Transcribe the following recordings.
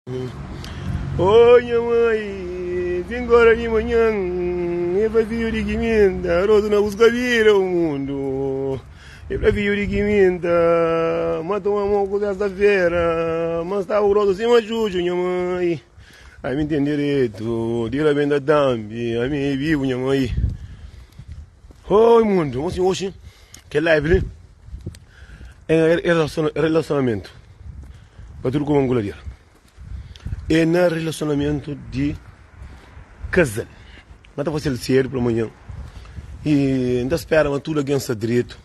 Oh nha mãe, 5 horas di manhan E fla fidju di kiminta, rotu na buska bira o mundu E fla fidju di kiminta, ma toma mo ku sesta fera Ma staba grosu sima xuxu nha mãe Ami ten direitu di rabenta tambi Ami é bibu nha mãe Oi mundu, mosi oxi kel live li É relacionamento pa tudu kuma nguladeira É na relacionamento di casal Ma ta fasel sedu pela manhã E N ta spera ma tudu algen sta dretu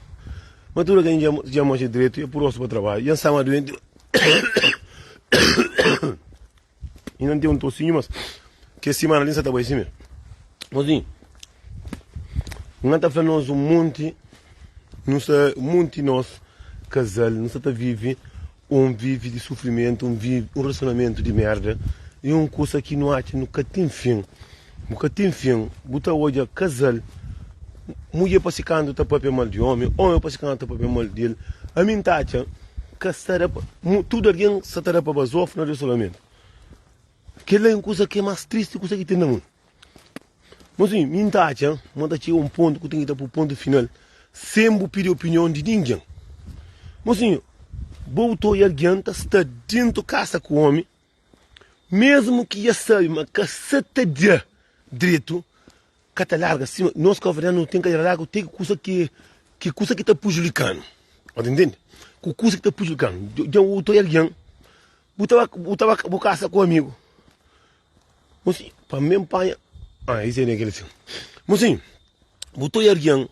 Ma tudu algen dja manxe dretu E pur rostu pa trabadju Dja N sta ma duenti Inda N ten un tosinhu mas Kes simana li N sa ta bai si me Mozinhu N ta fla nos un monti Nu sta monti nos kazal Nu sta ta vive un vive di sufrimentu Un vive un relasionamentu di merda I un kusa ki nu atxa nu ka ten fin Bu ka ten fin Bu ta odja kazal Mudjer pa si kantu ta papia mal di omi Omi pa si kantu ta papia mal di el Ami N ta atxa ka sta da pa Tudu algen sta ta da pa bazofu na relasionamentu Kel-la é un kusa ki é más tristi kusa ki ten na mundu. Mozinhu, mi N ta atxa ma ta txiga un pontu ku ten ki ta pui pontu final sen bu pidi opinion di ningen. Mozinhu, bo bu ta odja algen ta sta dentu kasa ku omi, mesmu ki dja sabe ma ka sa ta da dretu, ka ta larga sima nos kabuverdianu nu ten ka larga te kusa ki ki kusa ki ta prejudika-nu. Bu ta ntende? Ku kusa ki ta prejudika-nu. Dja bu ta odja algen, bu ta bu ta bu kasa ku amigu. Mosinhu, pa mi N panha Ah, ese é kel sin Mosinhu, bu ta oja algen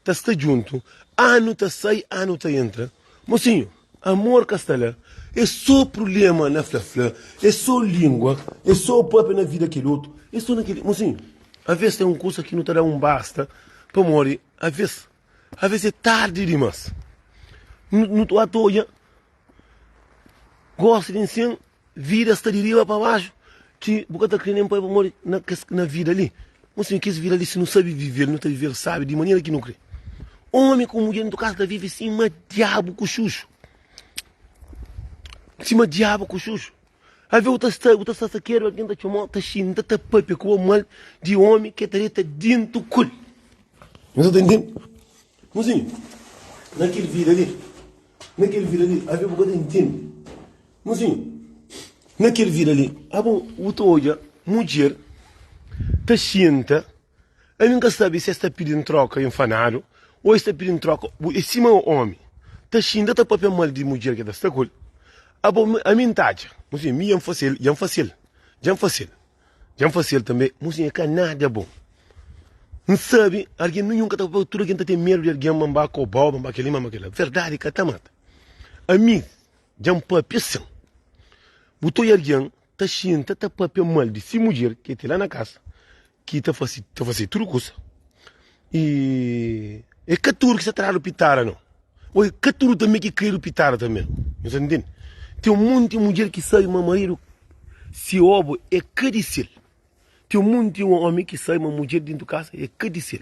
ta sta djuntu Anu ta sai, anu ta entra Mosinhu, amor ka sta la É so prubléma na fla-fla É so língua, é so pâpia na vida kel otu É so na kel Mosinhu, avês ten un kusa ki nu ta da un basta Pamodi avês, avês é tardi dimás Nu ta oja Gosta di nsin Vida sta di riba pa baxu ki bu ka ta kre nen pai pamodi na kes na vida li Mosinhu kes vida li si nu sabi vivel nu ta vivel sabi di manera ki nu kre Omi ku mudjer ntu kasa ta vive sima diabu ku xuxu Sima diabu ku xuxu Ave bu ta sta bu ta sta sakedu algen ta txomau ta xinta ta papia ku bo mal di omi ke ta deta dintu kul Nhos ta intende Mosinhu na kel vida li na kel vida li ave bu ka ta intende Mozinhu, na kel vida li, abo bu ta odja mudjer ta xinta, ami N ka sabe si es ta pidi-m troka infanadu ô es ta pidi-m troka, é sima omi ta xinta ta papia mal di mudjer ki el ta sta ku el. Abo, ami N ta atxa, mozinhu, mi dja N fase-l, dja N fase-l, dja N fase-l, dja N fase-l tanbe, mozinhu, é ka nada bon. N sabe, algen ninhun ka ta papia, tudu algen ta ten medu di algen ma N ba kobau, ma N ba kel-li, ma N ba kel-la. Verdadi ka ta mata. Ami. Dja-m papia sin. Bu ta oja algen ta xinta ta papia mal di si mudjer ki ten la na kasa, ki ta fase ta fase tudu kusa. I é ka tudu ki sta tradu pitara nau. Ô é ka tudu tanbe ki kredu pitara tanbe. Nhos ta ntende? Ten un monti mudjer ki sabe ma maridu si obu é ka di sel. Ten un monti omi ki sabe ma mudjer dintu kasa é ka di sel.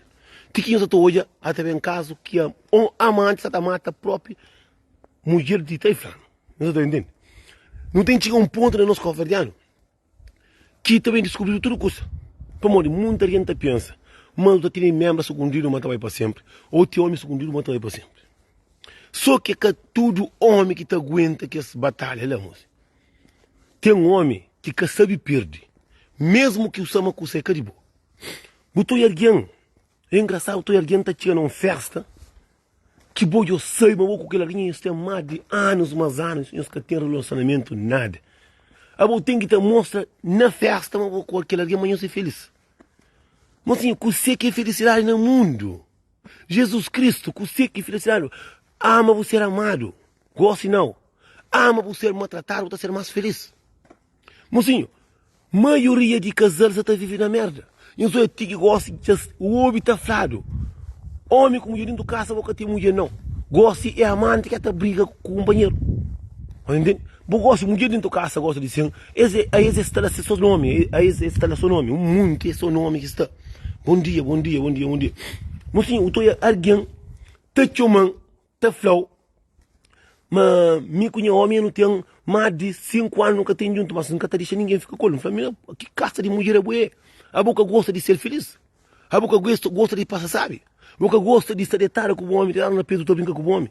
Ti ki nhos ta oja ata ben kazu ki amanti sa ta mata propi Mudjer di ta i fla-nu. Nhos ta intende? Nu ten txiga un pontu na nos kabuverdianu ki ta ben diskubridu tudu kusa. Pamodi munta algen ta pensa ma nu ta tene menbra sukundidu ma ta bai pa senpri, ô ti omi sukundidu ma ta bai pa senpri. So ki ka tudu omi ki ta aguenta kes batalha la, mosi. Ten omi ki ka sabi pirdi, mesmu ki bu sa ma kusa é ka di bo. Bu ta oja algen, é engrasadu, bu ta oja algen ta txiga na un festa, Ki bo djo sabe ma bo ku kel algen nhos ten más di anus más anus nhos ka ten relasionamentu nada. Abo ten ki ta mostra na festa ma bo ku kel algen ma nhos é felis. Mosinhu, kuse ki é felisidadi na mundu? Jesus Kristu, kuse ki é felisidadi? Ama bu ser amadu, gosi nau. Ama bu ser maltratadu, bu ta ser más felis. Mosinhu, maioria di kazal sa ta vive na merda. Nhos odja ti ki gosi dja obi ta fladu, omi ku mudjer dintu kasa bo ka ten mudjer nau. Gosi é amanti ki ta briga ku kunpanheru. Nhos ntende? Bo gosi mudjer dintu kasa gosta di sen, es é aes es sta la se so nomi, aes es sta la so nomi, un munti é so nomi ki sta. Bon dia, bon dia, bon dia, bon dia. Mosinhu, bu ta odja algen ta txoman. Ta fla-u ma mi ku nha omi nu ten. Más di 5 anu nu ka ten djuntu, mas N ka ta dexa ningen fika ku el. N fla, Mina, ki kasa di mudjer abo é? Abo ka gosta di ser filis? Abo ka gosta di pasa sabi? Bo ka gosta di sta detadu ku bu omi, detadu na petu ta brinka ku bu omi?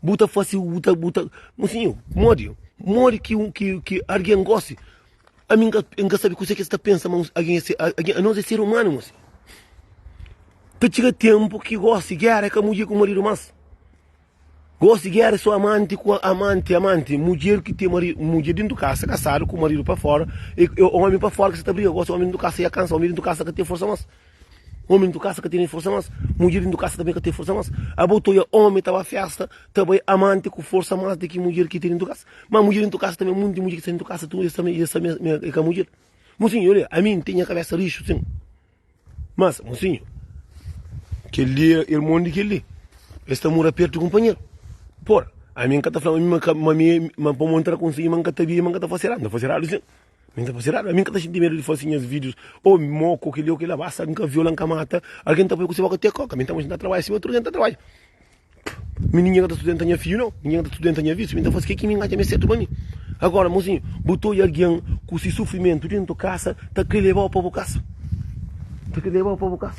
Bu ta fasi, bu ta, bu ta, mosinhu, modi, modi ki, ki, ki algen gosi? Ami N ka, N ka sabi kuse ki es ta pensa ma algen é ser, algen, anos é ser umanu, mosinhu. Ta txiga tenpu ki gosi gera é ka mudjer ku maridu mas. Gosi gera é so amanti ku amanti, amanti, mudjer ki ten maridu, mudjer dintu kasa kasadu ku maridu pa fora, e omi pa fora ki sa ta briga. Gosi omi dintu kasa ya kansa, omi dintu kasa ka ten forsa mas. Omi dintu kasa ka tene forsa mas, mudjer dintu kasa tanbe ka ten forsa mas. Abo ta oia omi ta ba festa, ta bai amanti ku forsa mas di ki mudjer ki ten dintu kasa. Ma mudjer dintu kasa tanbe, munti mudjer ki sta dintu kasa tudu es tanbe es tanbe e ka mudjer. Mosinhu, olia, ami N ten nha kabesa rixu sin. Mas, mosinhu, kel li é irmon di kel li. Es ta mora pertu di kunpanheru. Por, ami N ka ta fla ma mi ma mi ma pamodi N ta da konsigi ma N ka ta bibi ma N ka ta fase eradu. N ta fase eradu sin. Mi N ta fase eradu. Ami N ka ta xinti medu di fase nhas vídius ô moku kel li ô kel la. Basta N ka viola, N ka mata algen ta poi ku se boka te koka. Mi N ta mostra N ta trabadja sima tudu algen ta trabadja. Mi ningen ka ta sustenta nha fidju nau, ningen ka ta sustenta nha visu, mi ta fasi ke ki mi atxa ma é sertu pa mi. Agora, mosinhu, bu ta oja algen ku si sufrimentu dentu kasa ta kre lebau pa bu kasa, ta kre lebau pa bu kasa.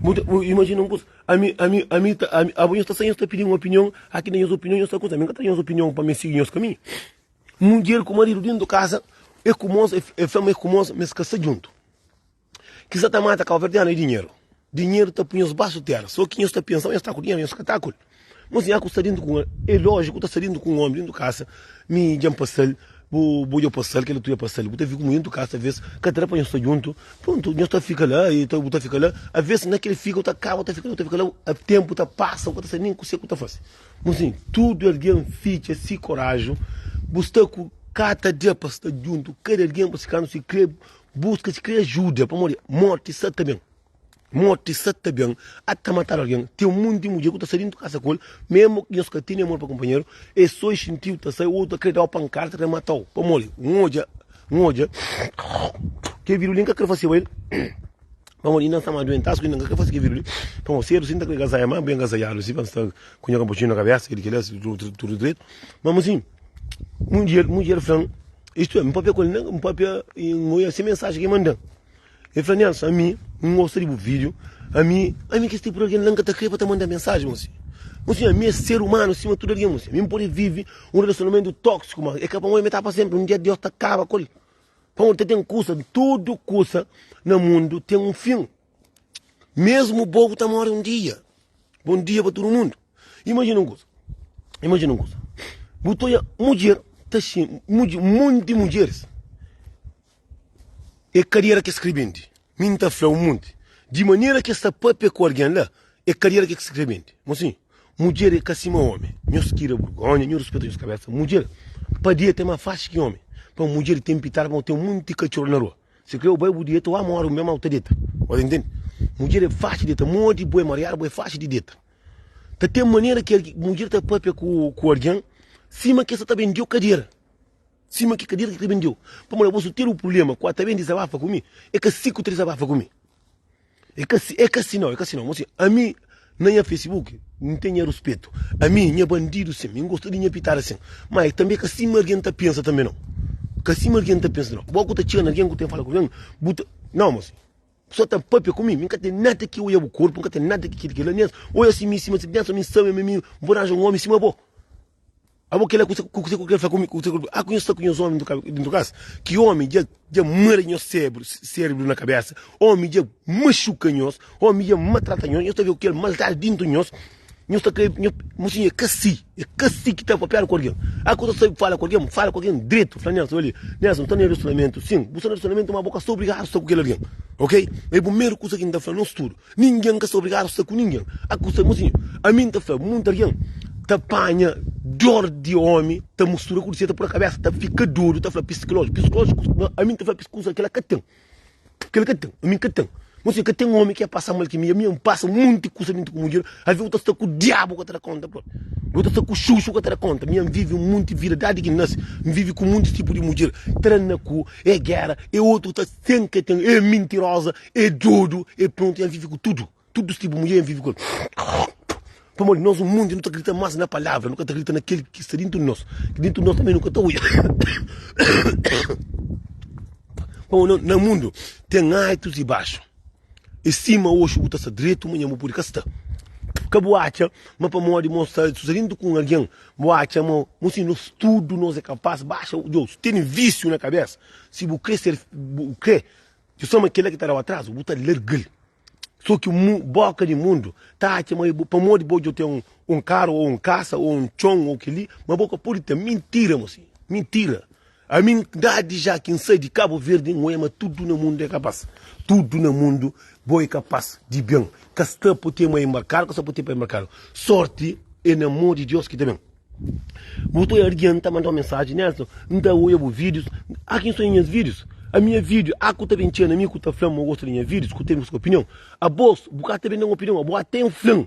Bu ta imajina un kusa, ami, ami, ami ta, ami, abo nhos ta sai nhos ta pidi un opinion, aki na nhos opinion nhos ta kusa, ami n ka ta da nhos opinion pa mi sigi nhos kaminhu. Mudjer ku maridu dentu kasa é ku mos, é fla ma é ku mos, ma es ka sta djuntu. Ki sa ta mata kauverdianu é dinheru. Dinheru ta pui nhos baxu tera. So ki nhos ta pensa ma nhos ta ku dinheru, nhos ka ta ku el. Mos nha ku sta dentu ku é lojiku ta sta dentu ku un omi dentu kasa, mi dja N pasa-l, bo bo dja pasa-l, kel otu dja pasa-l. Bu ta fika ku mi dentu kasa, aves ka ta da pa nhos sta djuntu. Prontu, nhos ta fika la i bu ta fika la. Aves na kel fika bu ta kaba, bu ta fika la, bu ta fika la, tenpu ta pasa, bu ka ta sabe nen kuse ku ta fase. Mos nha, tudu algen fitxa si koraju, bu sta ku ka ta da pa sta djuntu, kada algen pa si kantu si kre. Buska si kre ajuda pamodi morti sa ta ben morti sa ta ben ata matadu algen ten munti mudjer ku ta sai dintu kasa ku el memu ki nhos ka tene amor pa kunpanheru e so e xintiu ta sai otu ta kre dau pankada ta kre matau pamodi n odja n odja ke vidu li n ka kre faseba el pamodi inda n sta ma duentasu inda n ka kre fase ke vidu li pamodi sedu si n ta kre gazaia ma ben gazaiadu si pa n sta ku nha kapuxinu na kabesa kel kila tudu dretu ma mosinhu mudjer mudjer flan Istu é, N papia ku el, N papia i N oia se mensajen ki el manda-m. El fla, Nelson, ami N gosta di bu vídiu, ami, ami kes tipu di algen la N ka ta krê pa ta manda mensajen, mosi. Mosi, ami é ser umanu sima tudu algen, mosi. Ami N pode vive un relasionamentu tóksiku, ma é ka pamodi mi ta pa sénpri. Un dia Deus ta kaba ku el. Pamodi ta ten kusa, tudu kusa na mundu ten un fin. Mesmu bo bu ta móre un dia. Bon dia pa tudu mundu. Imajina un kusa, imajina un kusa. Bu ta odja mudjer ta xinti, monti mudjeris é kadera ki es kre bende. Mi N ta fla un monti, di manera ki es ta papia ku algen la, é kadera ki es kre bende. Mosinhu, mudjer é ka sima omi. Nhos kria burgonha, nhos ruspeta nhos kabesa. Mudjer pa dia ten más faxi ki omi. Pamodi mudjer ten pitada, pamodi ten monti katxoru na rua. Si kre bu bai bu dieta, o mori bu mesmu ta deta. Bo ta intende? Mudjer é faxi di deta, modi bo é mariadu bo é faxi di deta. Ta ten manera ki mudjer ta papia ku ku algen sima ki sa ta bendeu kadera. Sima ki kadera ki ta bendeu. Pamodi abo su ten un prublema ku ta ben dizabafa ku mi, é ka si ku ta dizabafa ku mi. É ka si, é ka si nau, é ka si nau. Mosi, ami na nha Facebook N ten nha ruspetu. Ami nha bandidu sin, mi N gosta di nha pitada sin. Ma é tanbe ka sima algen ta pensa tanbe nau. Ka sima algen ta pensa nau. Bo ku ta txiga na algen ku ten fala ku algen, bu ta, nau mosi. So ta papia ku mi, mi N ka ten nada ki oia bu korpu, N ka ten nada ki kil kila. Nes, oia si mi sima si, nes mi sabe ma mi N pode ranja un omi sima bo. Abo kela kuse kuse ku kel fla ku mi kuse ku ah ku nhos sta ku nhos omi dintu kasa ki omi dja dja mara nhos serebru serebru na kabesa omi dja maxuka nhos omi dja matrata nhos nhos ta ve ku kel maldadi dintu nhos nhos ta kre nhos mosinhu é ka si é ka si ki ta papiadu ku algen ah ku ta sabi fala ku algen fala ku algen dretu fla Nelson oli Nelson nta na relasionamentu sin bu sta na relasionamentu ma bo ka sta obrigadu sta ku kel algen ok é primeru kusa ki nta fla nos tudu Ningen ka sta obrigadu sta ku ningen. A kusa, mosinhu, ami N ta fla, munti algen ta panha dor di omi, ta mustura ku diseta pura kabesa, ta fika dodu, ta fla psikolójiku, psikolójiku, ami N ta fla kusa kila ka ten, kila ka ten, ami N ka ten. Mosinhu, ka ten omi ki pasa mal ki mi, ami N pasa munti kusa dintu ku mudjer, avi bu ta sta ku diabu ka ta da konta propi, bu ta sta ku xuxu ka ta da konta, mi N vivi munti vida, dadi ki N nasi, N vivi ku munti tipu di mudjer, tra na ku, é gera, é otu ta sen ka ten, é mintiroza, É dodu, é prontu, el vive ku tudu. Tudu tipu mulher el vive ku el. Pamodi nos un mundu nu ta kridita más na palavra, nu ka ta kridita na kel ki sta dintu di nos. Ki dintu di nos tanbê nu ka ta odja. Pamodi na mundu ten altus i baxu. É sima oxi bu ta sta dretu, manhan bu pode ka sta. Ka bu atxa ma pamodi mo sta sucedindo ku un algen, bu atxa ma mo si nos tudu nos é kapaz. Baxa, djo, si tene vísiu na kabesa, si bu kre ser, bu kre, djo sama kila ki ta dau atrazu, bu ta larga-l. So ki mu, boka di mundu ta atxa ma pamodi bo djo ten un karu ou un kasa ou un txon ou kili, ma bo ka pode ten. Mintira, mosinhu, mintira. Ami N da di ja ki N sai di Kabu Verdi N oia ma tudu na mundu é kapas Tudu na mundu bo é kapas di ben Ka sta po ten ma inbarkadu Ka sta po ten pa inbarkadu Sorti é na mo di Deus ki ta ben Bu ta oia algen ta mandau mensaji Nelson N ta oia bu vídius A kin sta nhas vídius A minha vídiu A ku ta ben txena mi ku ta fla-m ma gosta di nha vídius Ku ten buska opinion Abos bu ka ta ben da-m opinion Abo a ten fla-m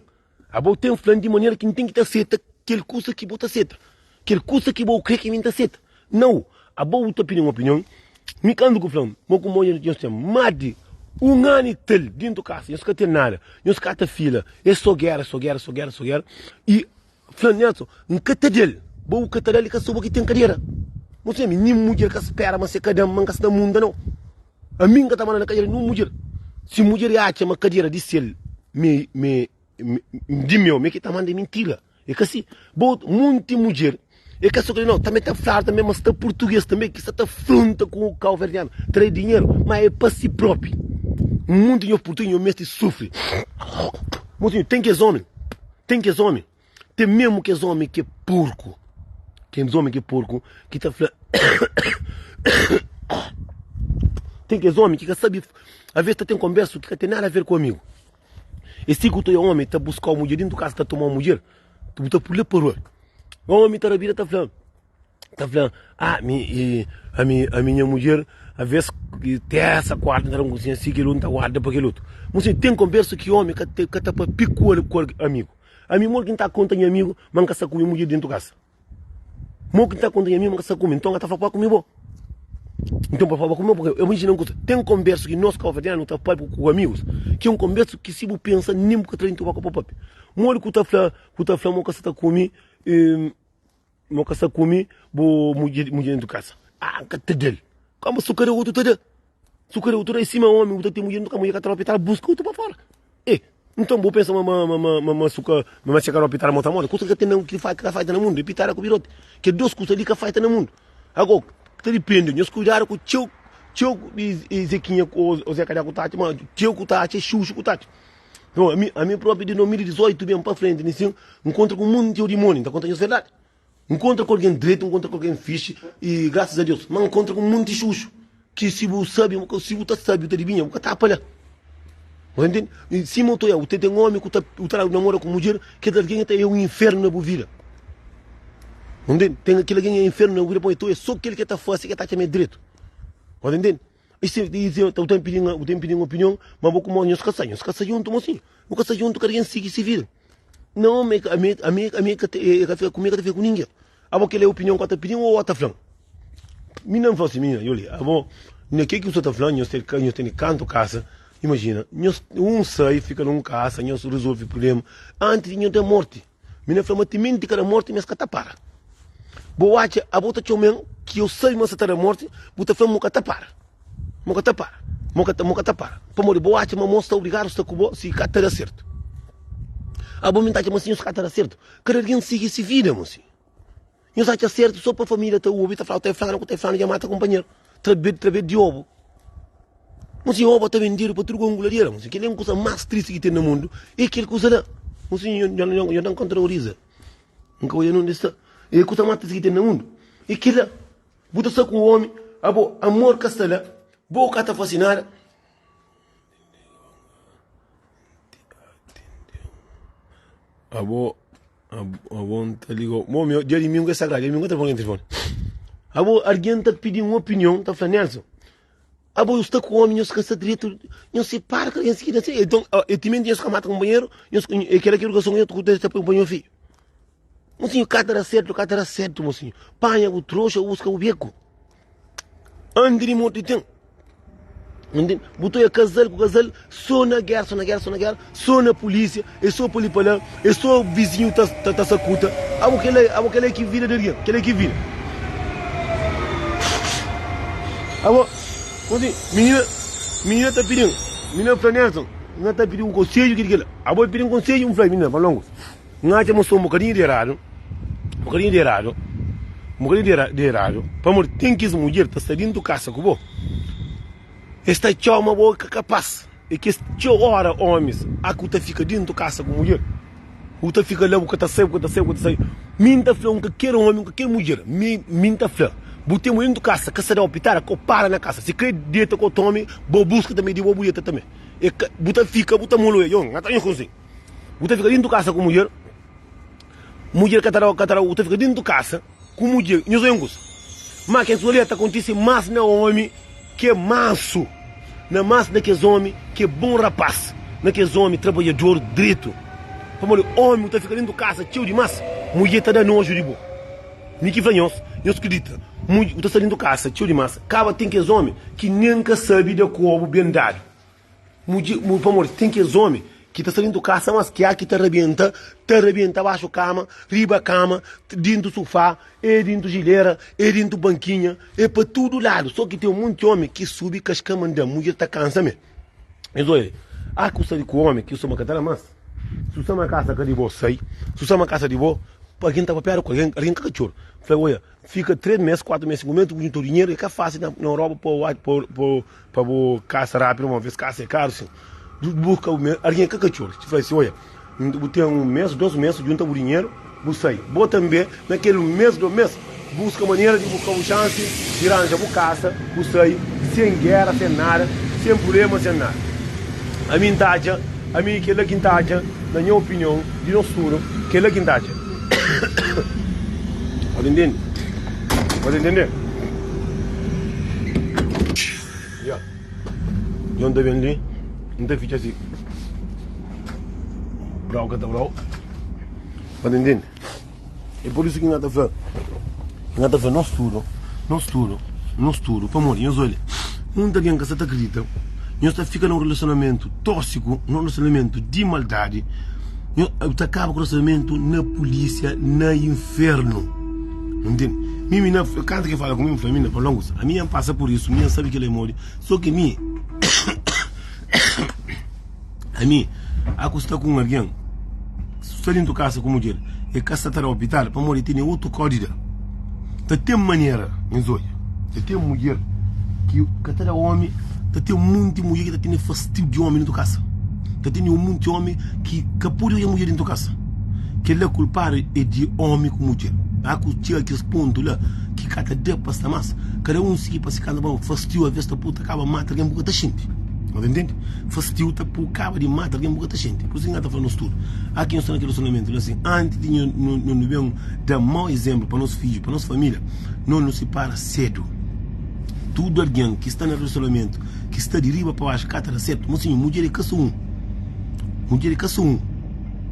Abo ten fla-m di manera ki N ten ki ta seta kel kusa ki bo ta seta, kel kusa ki bo kre ki mi N ta seta. Nau, abo bu ta pidi un opinion, mi kantu ku fla-m ma ku mo nhos ten más di un anu i tal dintu kasa, nhos ka ten nada, nhos ka ta fila, é so géra, so géra, so géra, so géra. I fla-m, Nelson, N ka ta da-l, bo bu ka ta da-l, i ka so bo ki ten kadera. Bo sabe, nin mudjer ka spera ma se ka da-m, ma N ka sta munda, nau. Ami N ka ta manda na kadera nin mudjer. Si mudjer atxa ma kadera di sel mi, mi, di meu, mi ki ta manda é mintira. É ka si. Bo, munti mudjer, é ka so keli nau, tanbe ta fladu tanbe ma sta purtuges tanbe ki sta ta frunta ku kauverdianu, trai dinheru, ma é pa si propi. Munti nho purtuges nho mesti sufri. Mosinhu, ten kes omi, ten kes omi. Ten memu kes omi ki é porku, kes omi ki é porku ki ta fla Ten kes omi ki ka sabe, aves ta ten konbersu ki ka ten nada a ver ku amigu. E si ku ta oja omi ta buska-u mudjer dintu kasa ta toma-u mudjer, bu ta pula pa rua. Omi ta rabida ta fla. Ta fla, ah, mi, e, ami, ami nha mudjer, aves tersa, kuarta, nta da un kusinha si, kel otu nta guarda pa kel otu. Mo sin, ten konbersu ki omi ka te, ka ta papia ku ku amigu. Ami mo ki nta konta nha amigu ma nka sta ku nha mudjer dentu kasa. Mo ki nta konta nha amigu ma nka sta ku mi, nton ka ta fla pa ku mi bo. Nton pa fla pa ku mi bo, porque eu imagina un kusa, ten konbersu ki nos kauverdianu nu ta papia ku amigus, ki un konbersu ki si bu pensa nin bu ka tra dintu boka pa papia. Modi ku ta fla, ku ta fla mo ka sta ta kumi, e, Mo ka sa kume bo mudjer dentu kasa. Ah, N ka ta da-l. Kama su ka da, otu ta da. Su ka da, otu ta da. É sima omi, bu ta ten mudjer dentu kasa, mudjer ka ta ropi, ta buska otu pa fora. E, nton bo pensa ma ma ma ma ma su ka ma se ka ropi ta mota moda. Kusa ki ka ten na ki ka faita na mundu é pitara ku biroti. Kel dos kusa li ka faita na mundu. Ago, ta dipende, nhos kuidadu ku txeu txeu di Zekinha ku o Zé Kadiá ku ta atxa, ma txeu ku ta atxa é xuxu ku ta atxa. Nton, ami, ami propi di 2018 ben pa frenti, nisin, N kontra ku un monti dimoni, N ta konta nhos verdadi. N kontra ku algen dretu, N kontra ku algen fixi, i grasas a Deus, ma N kontra ku un monti xuxu, ki si bu sabi, si bu ta sabi, bu ta dibinha, bu ka tapa la. Bu ta ntende? I sima bu ta oja, bu ta ten omi ku ta, bu ta namora ku mudjer, kel algen ta é un infernu na bu vida. Bu ntende? Ten kel algen é infernu na bu vida, pamodi ta oja so kel ki el ta fase ki el ta atxa ma é dretu. Bu ta ntende? I si, i si, bu ta pidi, bu ta pidi un opinion, ma bo ku mo, nhos ka sta, nhos ka sta djuntu, mosinhu. Bu ka sta djuntu, kada algen sigi si vida. Não, ami, ami, ami, ami ka te, ka fika ku mi, ka ta fika ku ninguém. Abo kel é opinion ku ta pidi ou ta flan? Mi não fala assim, minha, olha, abo, na que que você tá falando, nhos tem, nhos tem canto casa, imagina, nhos um sai, fica num casa, nhos resolve problema antes de nhos ter morte. Mi na fla ma timenti ka da morte, mes ka ta para. Bo atxa, abo ta txomen ki eu sabe ma sa ta da morte, bu ta fla mo ka ta para. Mo ka ta para. Mo ka ta, mo ka ta para. Pamodi bo atxa ma mo sta obrigadu sta ku bo si ka ta da sertu. Abo mi ta atxa ma si nhos ka ta da sertu. Kada algen sigi si vida, mosi. Nhos atxa sertu so pa familia ta obi ta fla ta flanu ku ta flanu dja mata kunpanheru. Trabed, trabed di obu. Mosi, obu ta bendedu pa tudu gonguladeira, mosi. Kel é un kusa mas tristi ki ten na mundu, é kel kusa la. Mosi, nho, nho, nho, nho ta nkontra oriza. N ka odja nunde sta. É kusa mas tristi ki ten na mundu, é kel la. Bu ta sta ku omi, abo amor ka sta la, bo ka ta fasi nada. Abo, abo N ta ligau. Bo meu, dia dimingu é sagradu, dia dimingu N ka ta responde telefoni. Abo, algen ta pidi un opinion, ta fla, Nelson, abo sta ku omi, nhos ka sta dretu, nhos separa, ka algen sigi, Enton, e timenti nhos ka mata kunpanheru, nhos, e kila ki edukason ki nhos ta poi pa nho fidju. Mosinhu, ka ta da sertu, ka ta da sertu, mosinhu. Panha bu troxa, buska bu beku. Anti di morti ten. Ntende? Bu ta oia kazal ku kazal so na géra, so na géra, so na géra, so na pulísia, é so pa li pa la, é so vizinhu ta ta sakuta. Abo kel-la, abo kel-la é ki vida di algen, kel-la é ki vida. Abo, konsi, minina, minina ta pidi-m, minina fla Nelson, N ta pidi un konsedju, kel-li kel-la. Abo el pidi-m konsedju, N fla, minina, pa longu. N atxa ma sta un bokadinhu di eradu, un bokadinhu di eradu, un bokadinhu di eradu, pamodi ten kes mudjer ta sta dintu kasa ku bo, es ta txoma ma bo ka kapas. E kes txeu ora omis a ku ta fika dintu kasa ku mudjer, bu ta fika la bu ka ta sai, bu ka ta sai, bu ka ta sai. Mi N ta fla un kaker omi, un kaker mudjer, mi mi N ta fla, bu ten mudjer dintu kasa, ka sa da-u pitada, ka bu para na kasa. Si kre deta ku otu omi, bo buska tanbe di bo, bu deta tanbe. E ka bu ta fika bu ta moloia, yo N ta nha konsedju. Bu ta fika dintu kasa ku mudjer, mudjer ka ta dau, ka ta dau, bu ta fika dintu kasa ku mudjer, nhos obi un kusa, ma kes kusa li ta kontise mas na omi ki é mansu, na mas na kes omi ki é bon rapas, na kes omi trabadjador dretu, pamodi omi bu ta fika dintu kasa txeu dimas, mudjer ta da noju di bo. Mi ki fla nhos, nhos kridita, bu ta sta dintu kasa txeu dimas, kaba ten kes omi ki nen ka sabi da kobu ben dadu. Mudje, mu, pamodi ten kes omi ki ta sta dintu kasa, mas ki a ki ta rabenta, ta rabenta baxu kama, riba kama, dintu sufá, e dintu jilera, e dintu bankinha, e pa tudu ladu. So ki ten munti omi ki subi kaska manda, mudjer ta kansa me. Es oia, a ku sta di ku omi ki suma ka ta da mas. Su sta ma kasa ka di bo, sai. Su sta ma kasa di bo, pa algen ta papiadu ku algen, algen ka ka txoru. Fla, oia, Fika 3 mes, 4 mes, 5 mes bu junta dinheru é ka fásil na Europa pa pa bu kasa rápidu uma vez kasa é karu sin bu buska algen ka katxor ti fla si oia bu ten un mes, dos mes junta bu dinheru bu sai bo tanbe na kel un mes, dos mes buska manera di buska bu xansi di ranja bu kasa bu sai sen gera sen nada sen prublema sen nada ami N ta atxa ami kel la ki N ta atxa na nha opinion di nos tudu kel la ki N ta atxa. Pode entende? Pode entender? Ya. Jon ta ben li, N ta fitxa si. Brau ka ta brau. Pode entende? É por isso ki N ta fla, N ta fla nos tudu, nos tudu, nos tudu, pamodi nhos olha, munta algen ka sa ta akredita, nhos ta fika na un relasionamentu tóksiku, na un relasionamentu di maldadi. Nho ta kaba ku relasionamentu na pulísia, na infernu. Ntende? Mi, mi na, kantu ki fala ku mi, mi fla, mi na fala un kusa. Ami N pasa pur isu, mi N sabe kila é modi. So ki mi, ami, a ku sta ku un algen, sta dentu kasa ku mudjer, e ka sta ta da opital pamodi e tene otu kódida. Ta ten manera, nhos odja, ta ten mudjer ki ka ta da omi, ta ten munti mudjer ki ta tene fastiu di omi dentu kasa. Ta tene un munti omi ki ka pode odja mudjer dentu kasa. Kel-la kulpadu é di omi ku mudjer. A ku txiga kes pontu la ki ka ta da pa sta mas, kada un sigi pa si kanta pa fastiu aves ta pô ta kaba mata algen bu ka ta xinti. Bu ta ntende? Fastiu ta pô kaba di mata algen bu ka ta xinti. Pur isu ki N ka ta fla nos tudu, a ki nhos sta na kel relasionamentu la sin, antis di nho nu ben Da mau izénplu pa nos fidju, pa nos família, nos nu sipara sédu. Tudu algen ki sta na relasionamentu ki sta di riba pa baxu ka ta da sértu. Mosinhu, mudjer é ka sô un. Mudjer é ka sô un.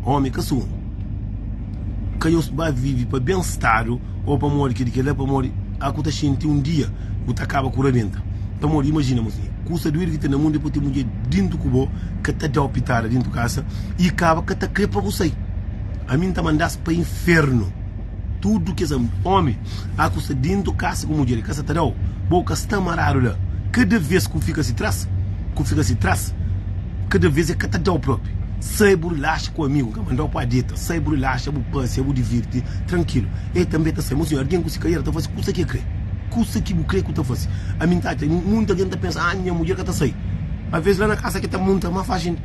Ómi é ka sô un. Ka nhos ba vive pa ben stadu ô pamodi kel-li kel-la, pamodi a ku ta xinti un dia bu ta kaba ku rabenta. Pamodi imajina, mosinhu, kusa duedu ki ten na mundu é pa ten mudjer dintu ku bo ka ta da-u pitada dintu kasa i kaba ka ta kre pa bu sai. Ami N ta manda-s pa infernu. Tudu kes omi a ku sta dentu kasa ku mudjer, ka sa ta da-u, bo ka sta maradu la. Kada ves ku fika si tras, ku fika si tras, kada ves e ka ta da-u propi. Sai bu rilaxa ku amigu, N ka manda-u pa deta. Sai bu rilaxa, bu pasia, bu divirti trankilu. E tanbe ta sai. Mosinhu, algen ku si kariera ta fasi kusa ki e kre. Kusa ki bu kre ku ta fasi. Ami N ta atxa, munti algen ta pensa, ah nha mudjer ka ta sai. Aves la na kasa ke ta munta ma faxi.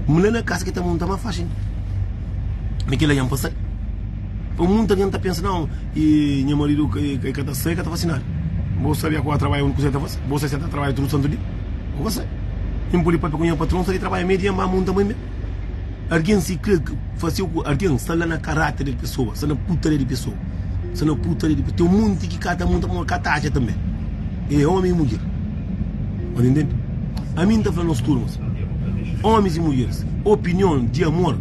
La na kasa ki ta monta ma faxi Mi kila dja N pasa-l Pa munti algen ta pensa nau i nha maridu e ka ta sai, ka ta fasi nada Bo sabi akua trabadja undi kusa el ta fasi Bo sai si el ta trabadja tudu santu dia Bo ka sai Mi N pudi papia ku nha patron sta di trabadja media N ba monta mai me Algen si kre fasi ku algen sta la na karáter di pesoa sta na putaria di pesoa sta na putaria di pesoa Ten munti ki ka ta monta pamodi ka ta atxa tanbe E omi i mudjer Bo ta intende? Ami N ta fla nos turmas, omis i mudjeris, opinion di amor,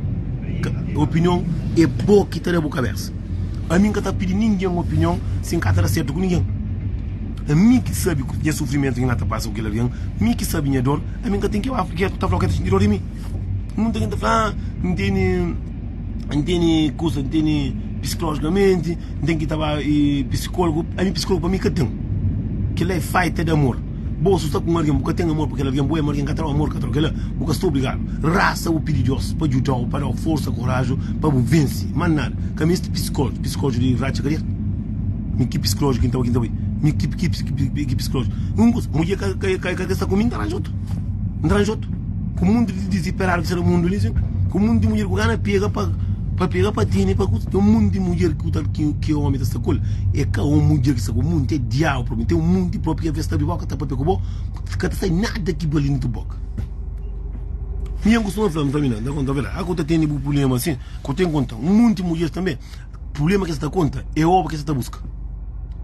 opinion é bo ki ta da bu kabesa. Ami N ka ta pidi ningen opinion si N ka ta da sertu ku ningen. Ami ki sabe nha sufrimentu ki N ta pasa ku kel algen, mi ki sabe nha dor, ami N ka ten ki ba ta fla-u ke ta xinti dor di mi. Munta algen ta fla, ah, N tene, N tene kusa, N tene psikolojicamenti, N ten ki ta ba psikólogu. Ami psikólogu pa mi ka ten. Kel-la é faita di amor. Bo su sta ku un algen, bu ka ten amor pa kel algen, bo ama algen ka ta dau amor, ka ta dau kel-la, bu ka sta obrigadu. Rasa bu pidi Deus pa djudau, pa dau forsa, koraju pa bu vense. Más nada. Ka meste psikólogu, psikólogu di ratxa kadia. Mi ki psikólogu ki N ta bai, ki N ta bai. Mi ki ki ki psikólogu. Un kusa, mudjer ka ka ka ka sta ku mi, N ta ranja otu. N ta ranja otu. Ku mundu di diziperadu ki sta na mundu li, sin, ku mundu di mudjer ku gana pega pa pa pega pa tene pa kusa. Ten un mundu di mudjer ki ta ki ki omi ta sta ku el, e ka un mudjer ki sta ku el, mundu é diabu propi. Ten un mundu propi ki aves ta abri boka ta papia ku bo, ka ta sai nada ki bali na tu boka. Mi N kustuma fla, N fla mi na, N ta konta verdadi. A ku ta tene bu prublema sin, ku ten konta. Un munti mudjer tanbe. Prublema ki es ta konta é oba ki es ta buska.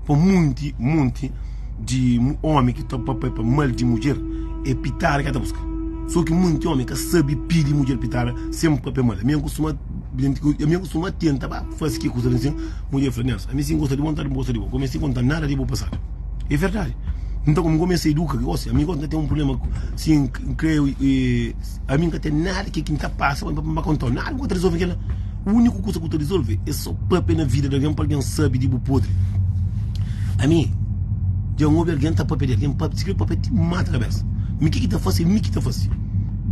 Pa munti, munti di omi ki ta papia pa mal di mudjer é pitada ki el ta buska. So ki munti omi ka sabi pidi mudjer pitada sen papia mal. Ami N kustuma, ami N kustuma tenta ba fasi ki kusa li sin, mudjer fla, Nelson, ami si N gosta di bo, N ta gosta di bo. N ka misti konta nada di bo pasadu. É verdadi. Nton, N kumesa iduka gosi, ami gosi N ka ten un prublema si N kre. Ami N ka ten nada ki N ta pasa pa N ba kontau nada ku ka ta rizolve kila. Uniku kusa ku ta rizolve é so papia na vida di algen pa algen sabe di bu podri. Ami dja N obi algen ta papia di algen, papia, si kre papia ti mata kabesa. Mi ki ki ta fase, mi ki ta fase.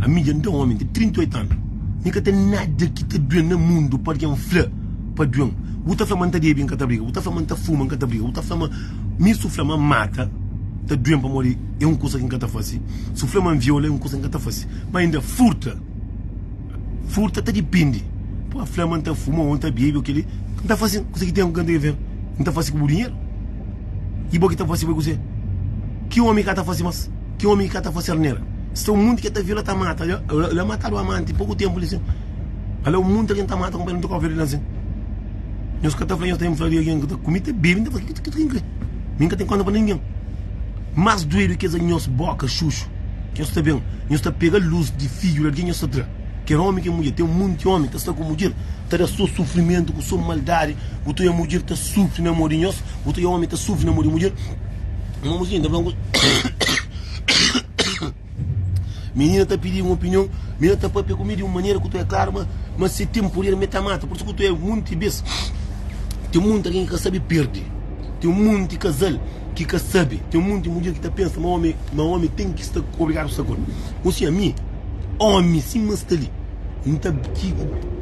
Ami dja N da omi, N ten 38 anu, mi ka ten nada ki ta duen na mundu pa algen fla pa duen. Bu ta fla ma N ta debe, N ka ta briga. Bu ta fla ma N ta fuma, N ka ta briga. Bu ta fla ma mi su fla ma N mata ta duen pamodi é un kusa ki N ka ta fase. Su fla ma N viola é un kusa ki N ka ta fase. Ma inda furta, furta ta dipindi. Pa fla ma N ta fuma ô N ta bebe ô kel-li, N ta fase kusa ki ten ku N ta N ta fase ku bu dinheru? I bo ki ta fase bo é kuzê? Ki omi ka ta fase mas? Ki omi ka ta fase arnera? Sta un munti ki ta viola ta mata. La matadu amanti poku tenpu li sin. Ala un munti algen ta mata kunpanheru ta kova li sin. Nhos ka ta fla nhos ta ben fla di algen ki ta kume ta bebe, N ta fla ki ki N kre? Mi N ka ten konta pa ningen. Más duedu ki es é nhos boka xuxu. Nhos ta ben, nhos ta pega lus di fidju di algen nhos ta tra. Ker omi ker mudjer. Ten munti omi ta sta ku mudjer ta da so sufrimentu ku so maldadi. Bu ta oia mudjer ta sufri na mo di nhos, bu ta oia omi ta sufri na mo di mudjer. Uma mozinha ta fla un kuza. Minina ta pidi un opinion, minina ta papia ku mi di un manera ku ta oia klaru ma ma si ten puder mi ta mata. Pur isu ku ta oia munti bes ten munti algen ki ka sabi perdi. Ten munti kazal ki ka sabe. Ten munti mudjer ki ta pensa ma omi ma omi ten ki sta obrigadu sta ku el. Ô si ami, omi sima N sta li, N ta ki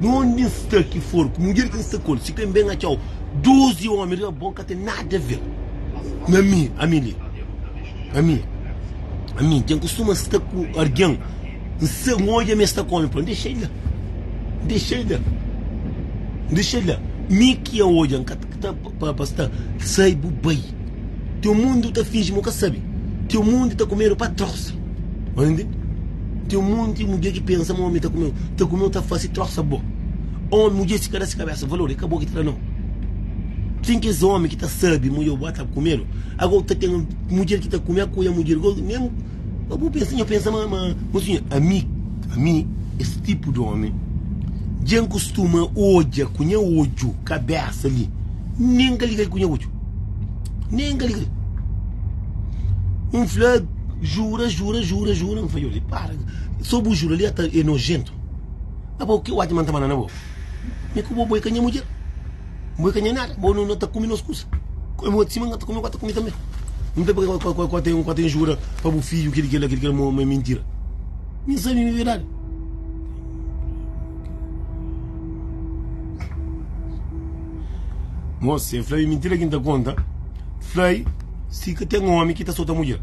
undi N sta ki for ku mudjer ki N sta ku el, si ka N ben atxau 12 omi riba bo, N ka ten nada ver na mi, ami li. Ami, ami dja N kustuma sta ku algen, N sa N odja ma es sta ku omi, N dexa-l la, N dexa-l la, N dexa-l la. Mi ki N odja, N ka ta. Pa pa sta sai bu bai. Teu mundu ta finji ma bu ka sabe. Teu mundu ta kumedu pa trosa. Bu ntende? Teu mundu mudjer ki pensa ma omi ta kumeu, ta kumeu ta fasi trosa bo. Omi, mudjer si ka da si kabesa valor, e ka bo ki ta da nau. Ten kes omi ki ta sabe mudjer bu ta kumedu. Ago ta ten mudjer ki ta kume, akoia mudjer go mesmu. Bu pensa, nho pensa ma ma mosinha, ami, ami es tipu di omi dja N kustuma odja ku nha odju kabesa li, nen N ka liga-l ku nha odju, nen N ka liga-l. N fla, jura, jura, jura, jura, N fla, djodje, para, so bu jura li ata é nojentu. Abo ki oji ma N ta manda na bo? Mi ku bo, bo é ka nha mudjer. Bo ka nha nada, bo no ta kume nos kusa. Kume sima N ta kume, bo ta kume tanbe. N ta pega ka ten jura pa bu fidju kili kila kili kila ma é mintira. Mi sabe mi verdadi. Mos, se fla é mintira ki N ta konta, fla-i si ka ten omi ki ta sota mudjer.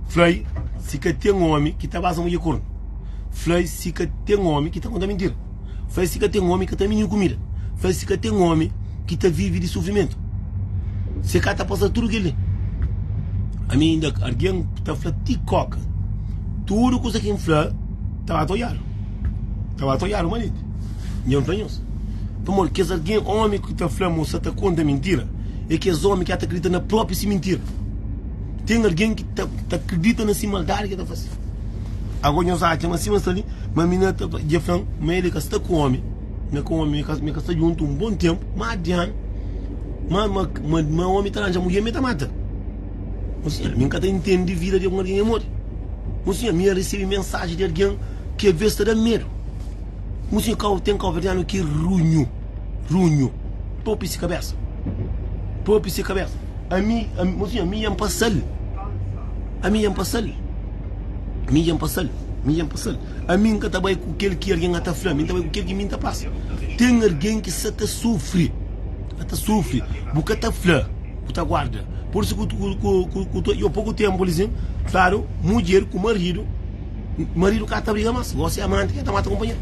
Fla-i si ka ten omi ki ta basa mudjer kornu. Fla-i si ka ten omi ki ta konta mintira. Fla si ka ten omi ka ta mininu kumida. Fla si ka ten omi ki ta vivi di sufrimentu. Se ka ta pasa tudu kel li. Ami inda algen ta fla ti koka. Tudu kusa ki N fla ta ba ta oiadu. Ta ba ta oiadu manenti. Nha N fla nhos. Pamodi kes algen omi ki ta fla ma sa ta konta mintira é kes omi ki ta kridita na propi si mintira. Ten algen ki ta ta kridita na si maldadi ki ta fase. Ago nhos atxa ma sima sta li, ma mi na ta dja fla-m ma el ka sta ku omi, mi ku omi mi ka sta djuntu un bon tenpu, má di anu, ma ma ma omi ta ranja mudjer mi ta mata. Mosinha, mi N ka ta intende vida di algun algen é modi. Mosinha, mi N resebe mensaji di algen ki aves ta da-m medu. Mosinha, kau ten kauverdianu ki é runhu, runhu, propi si kabesa, propi si kabesa. Ami, ami, mosinha, mi dja N pasa-l, ami dja N pasa-l, mi dja N pasa-l, mi dja N pasa-l. Ami N ka ta bai ku kel ki algen a ta fla, mi N ta bai ku kel ki mi N ta pasa. Ten algen ki sa ta sufri, sa ta sufri, bu ka ta fla. Bu ta guarda. Pur isu ku ku ku yo poku tempu li sin, fladu mudjer ku maridu, maridu ka ta briga mas, gosi amanti ke ta mata kunpanheru.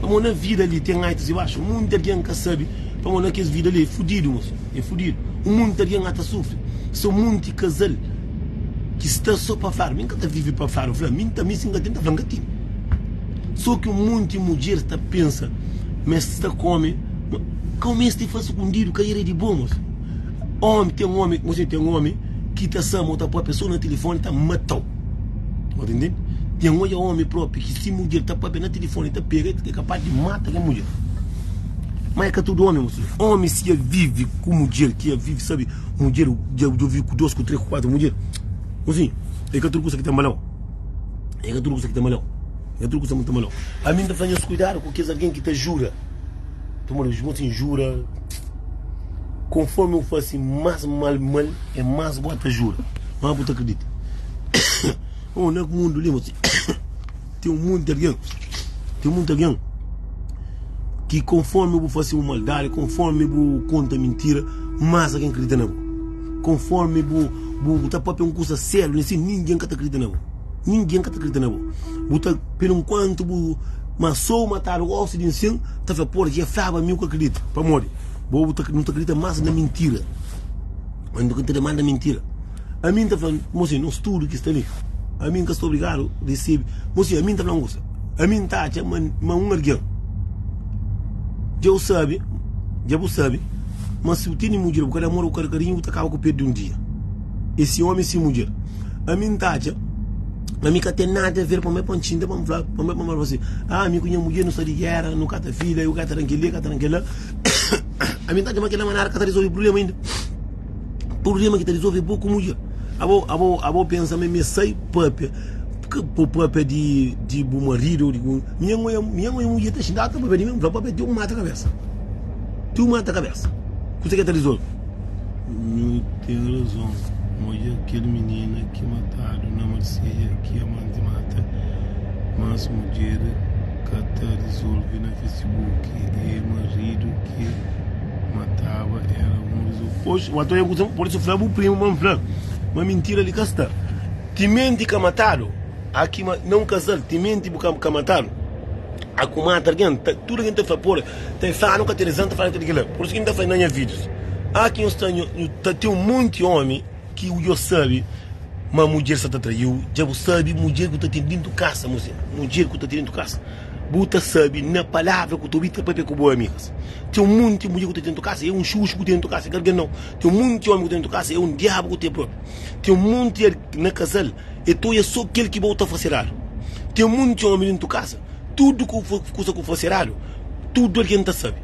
Pamodi na vida li ten altus i baxu, munti algen ka sabi, pamodi na kes vida li é fudidu mosu, é fudidu. Un munti algen ata sufri, so munti kazal ki sta so pa fladu, mi nka ta vivi pa fladu, fla mi nta mi si nka ten ta fla nka tene. So ki un munti mudjer ta pensa ma es sta kome. Ka bu meste fla sukundidu ka ira di bo mos. Omi ten omi, mos ten omi ki ta sa mo ta papia so na tilifoni ta matau. Bo ta intende? Ten odja omi propi ki si mudjer ta papia na tilifoni ta pega e kapas di mata kel mudjer. Ma e ka tudu omi mos. Omi si ya vivi ku mudjer ki ya vivi sabi mudjer dja vivi ku dos ku tres ku kuatru mudjer. Mosinhu e ka tudu kusa ki ta malau. E ka tudu kusa ki ta malau. E ka tudu kusa ki ta malau. Ami N ta fla nhos kuidadu ku kes algen ki ta jura. Pamodi os mosinhos jura, konformi bu fase más mal mal, é más bu ta jura, más bu ta kridita. Oh, na mundu li, mosinhu, ten un monti algen, ten monti algen ki konformi bu fase un maldadi, konformi bu konta mintira, más algen kridita na bo. Konformi bu bu ta papia un kusa sériu, ningen ka ta kridita na bo. Ningen ka ta kridita na bo. Bu ta pena nkuantu bu ma so matadu gosi di nsin ta fla por dja flaba mi bu ka kridita. Pamodi? Bo bu ta nu ta kridita mas na mintira. Mas nu ta kridita mas na mintira. Ami N ta fla mosi nos tudu ki sta li ami N ka sta obrigadu risibi. Mosi ami N ta fla un kusa ami N ta atxa ma ma un algen dja bu sabi dja bu sabi ma si bu tene mudjer bu ka da amor bu ka da karinhu bu ta kaba ku perdi un dia. Esi omi si mudjer. Ami N ta atxa ma mi ka ten nada a ver pa mi pa N xinta pa N fla pa mi pa N fla si ah mi ku nha mudjer nu sta di gera nu ka ta fila eu ka ta dan keli ka ta dan kela ami N ta atxa ma kela manera ka ta risolve prublema inda prublema ki ta risolve é bo ku mudjer abo abo abo pensa ma mi sai papia pa papia di di bu maridu ou di bu mi nha mi nha mudjer ta xinta ta papia di mi N fla papia ti un mata kabesa ti un mata kabesa kusa ke ta risolve. Nhu ten razon. Odja kel minina ki matadu na Marselha ki amanti mata. Mas mudjer ka ta rizolve na Facebook. E maridu ki mataba era un rizolve. Oxi, por isu fla bu primu ma N fla ma mintira li ka sta. Timenti ka matadu, a ki na un kazal timenti bu ka matadu, a ku mata algen, tudu algen ta fla pora. Ta fla nu ka ten razan ta fla kel-la Pur isu ki N ta fla na nha vídius Ah ki nhos ta nhu ta ten un monti ómi ki dja sabe ma mudjer sa ta traiu Dja bu sabe mudjer ku ta ten dintu kasa Muse mudjer ku ta ten dintu kasa Bu ta sabe na palavra ku ta obi ta papia ku bu amigas Ten un monti mudjer ku ta ten dintu kasa é un xuxu ku ten dintu kasa é ka algen nau Ten un monti ómi ku ten dintu kasa é un diabu ku ten propi Ten un monti na kazal é ta oia so kel ki bo ta fase eradu Ten un monti ómi dintu kasa Tudu ku kusa ku fase eradu, tudu algen ta sabe.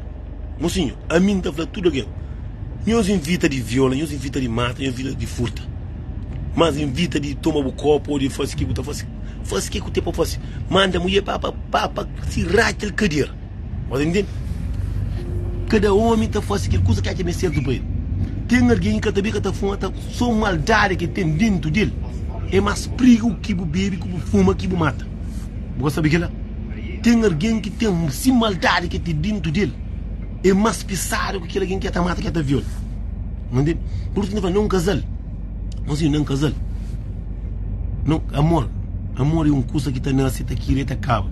Mosinhu, ami N ta fla tudu algen, nhos invita di viola, nhos invita di mata, nhos invita di furta, mas invita di toma bu kopu o di fase ki bu ta fase, fase ke ku ten pa fase. Manda mudjer pa pa pa pa si ratxa el kadera. Bo ta intende? Kada omi ta fase kel kusa ki atxa ma é sertu pa el. Ten algen ki ka ta bebe, ka ta fuma, ta so maldadi ki ten dentu del é mas prigu ki bu bebe, ki bu fuma, ki bu mata. Bu ka sabe kila? Ten algen ki ten si maldadi ki ten dintu del é mas pisadu ki kel algen ki ta mata, ki ta viola. Ntende? Pur isu ki N ta fla, na un kazal, nos na un kazal, no, amor, amor é un kusa ki ta nase, ta kria, ta kaba.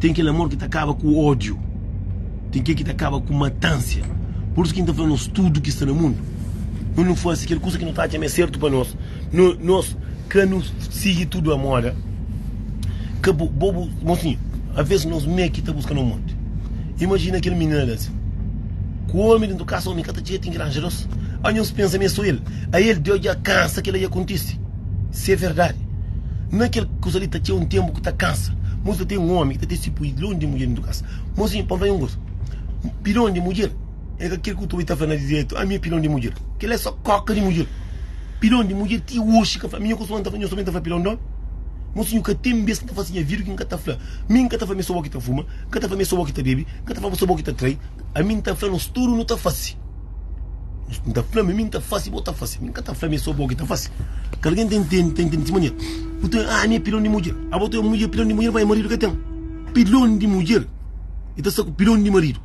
Ten kel amor ki ta kaba ku ódiu, ten kel ki ta kaba ku matansia. Pur isu ki N ta fla, nos tudu ki sta na mundu, no nu fase kel kusa ki no ta atxa ma é sertu pa nos, no, nos Ka nu sigi tudu a moda Ka bu, bo bu, mosinhu Aves nos mê ki ta buska no monti Imajina kel minina la si Ku omi dentu kasa omi ka ta txiga ten ki ranja dos A nhos pensa ma é so el A el deu dja kansa kel-la dja kontise Si é verdadi Na kel kusa li ta txiga un tenpu ku ta kansa Mos ta ten omi ki ta ten si pui lon di mudjer dentu kasa Mosinhu pa N fla-u un kusa Pilon di mudjer é ka kel ku ta obi ta fla na diretu Ami é pilon di mudjer Kel-la é so koka di mudjer. Pilon di mudjer ti oxi ka fla. Mi nha kustuma nta fla, nhos tanbe ta fla pilon di omi? Mosinhu ka ten bes ki nta fase nha vida ki nka ta fla. Mi nka ta fla ma é so bo ki ta fuma, nka ta fla ma é so bo ki ta bebe, nka ta fla ma é so bo ki ta trai. Ami nta fla nos tudu nu ta fase. Nta fla ma mi nta fase, bo ta fase. Mi nka ta fla ma é so bo ki ta fase. Ka algen ta intende, ta intende si manera. Bu ta, ah, ami é pilon di mudjer. Abo tu é mudjer pilon di mudjer, pa nha maridu ka ten. Pilon di mudjer e ta sta ku pilon di maridu.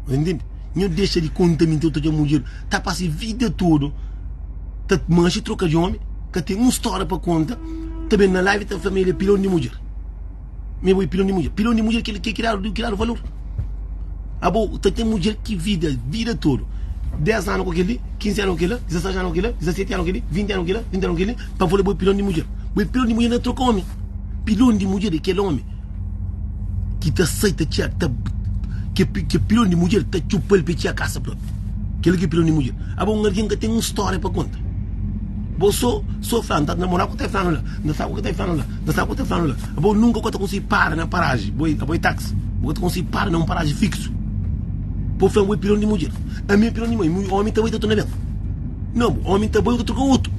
Nhos intende? Nho dexa di konta mintira ta dja mudjer ta pasa vida todo ta manxe troka di omi, ka ten un storia pa konta, ta ben na live ta fla ma el é pilon di mudjer. Mi bo é pilon di mudjer. Pilon di mudjer kel ki dadu ki dadu valor. Abo ta ten mudjer ki vida vida todo 10 anu ku kel li, 15 anu ku kel la, 16 anu ku kel la, 17 anu ku kel li, 20 anu ku kel la, 20 anu ku kel li, pa fla bo é pilon di mudjer. Bo é pilon di mudjer na troka omi. Pilon di mudjer é kel omi ki ta sai ta txia ta ke ke pilon di mudjer ta txupa-l pa e txia kasa propi. Kel ki é pilon di mudjer. Abo un algen ka ten un stória pa konta. Bo so so fla N ta namora ku ta flanu la, N ta sta ku ta flanu la, N ta sta ku ta flanu la. Abo nunka ka ta konsigi para na paraji. Bo é abo é taxi. Bo ka ta konsigi para na un paraji fiksu. Bo fla bo é pilon di mudjer. Ami é pilon di mudjer. Omi ta bai ta torna ben. Não, omi ta bai ta troka otu.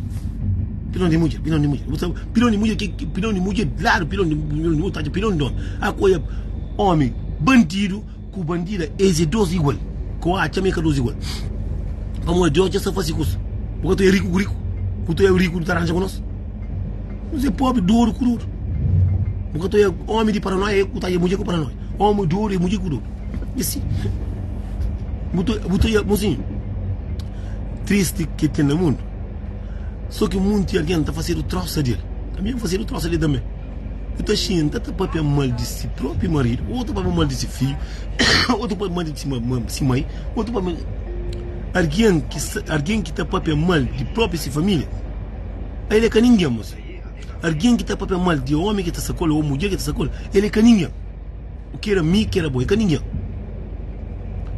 Pilon di mudjer, pilon di mudjer. Bu sabe, pilon di mudjer, ki pilon di mudjer, ladu pilon di pilon di mudjer, pilon di omi. A koia omi bandidu ku bandida, es é dos igual. Ko atxa ma é ka dos igual. Pamodi Deus dja sta fasi kusa. Bu ka ta oia riku ku riku, ku ta oia riku ta ranja ku nos. Nos é pobri, dodu ku dodu. Bu ka ta oia omi di paranoia é ku ta oia mudjer ku paranoia. Omi dodu é mudjer ku dodu. E si. Bu ta bu ta oia, mosinhu, tristi ki ten na mundu. So ki munti algen ta fasedu trosa di el. Ami N fasedu trosa di el tanbe. Bu ta xinta ta papia mal di si propi maridu, otu papia mal di si fidju, otu papia mal di si mai, otu papia mal. Algen ki algen ki ta papia mal di propi si familia, el é ka ningen, mosi. Algen ki ta papia mal di omi ki ta sta ku el o mudjer ki ta sta ku el, el é ka ningen. O kera mi, kera bo, é ka ningen.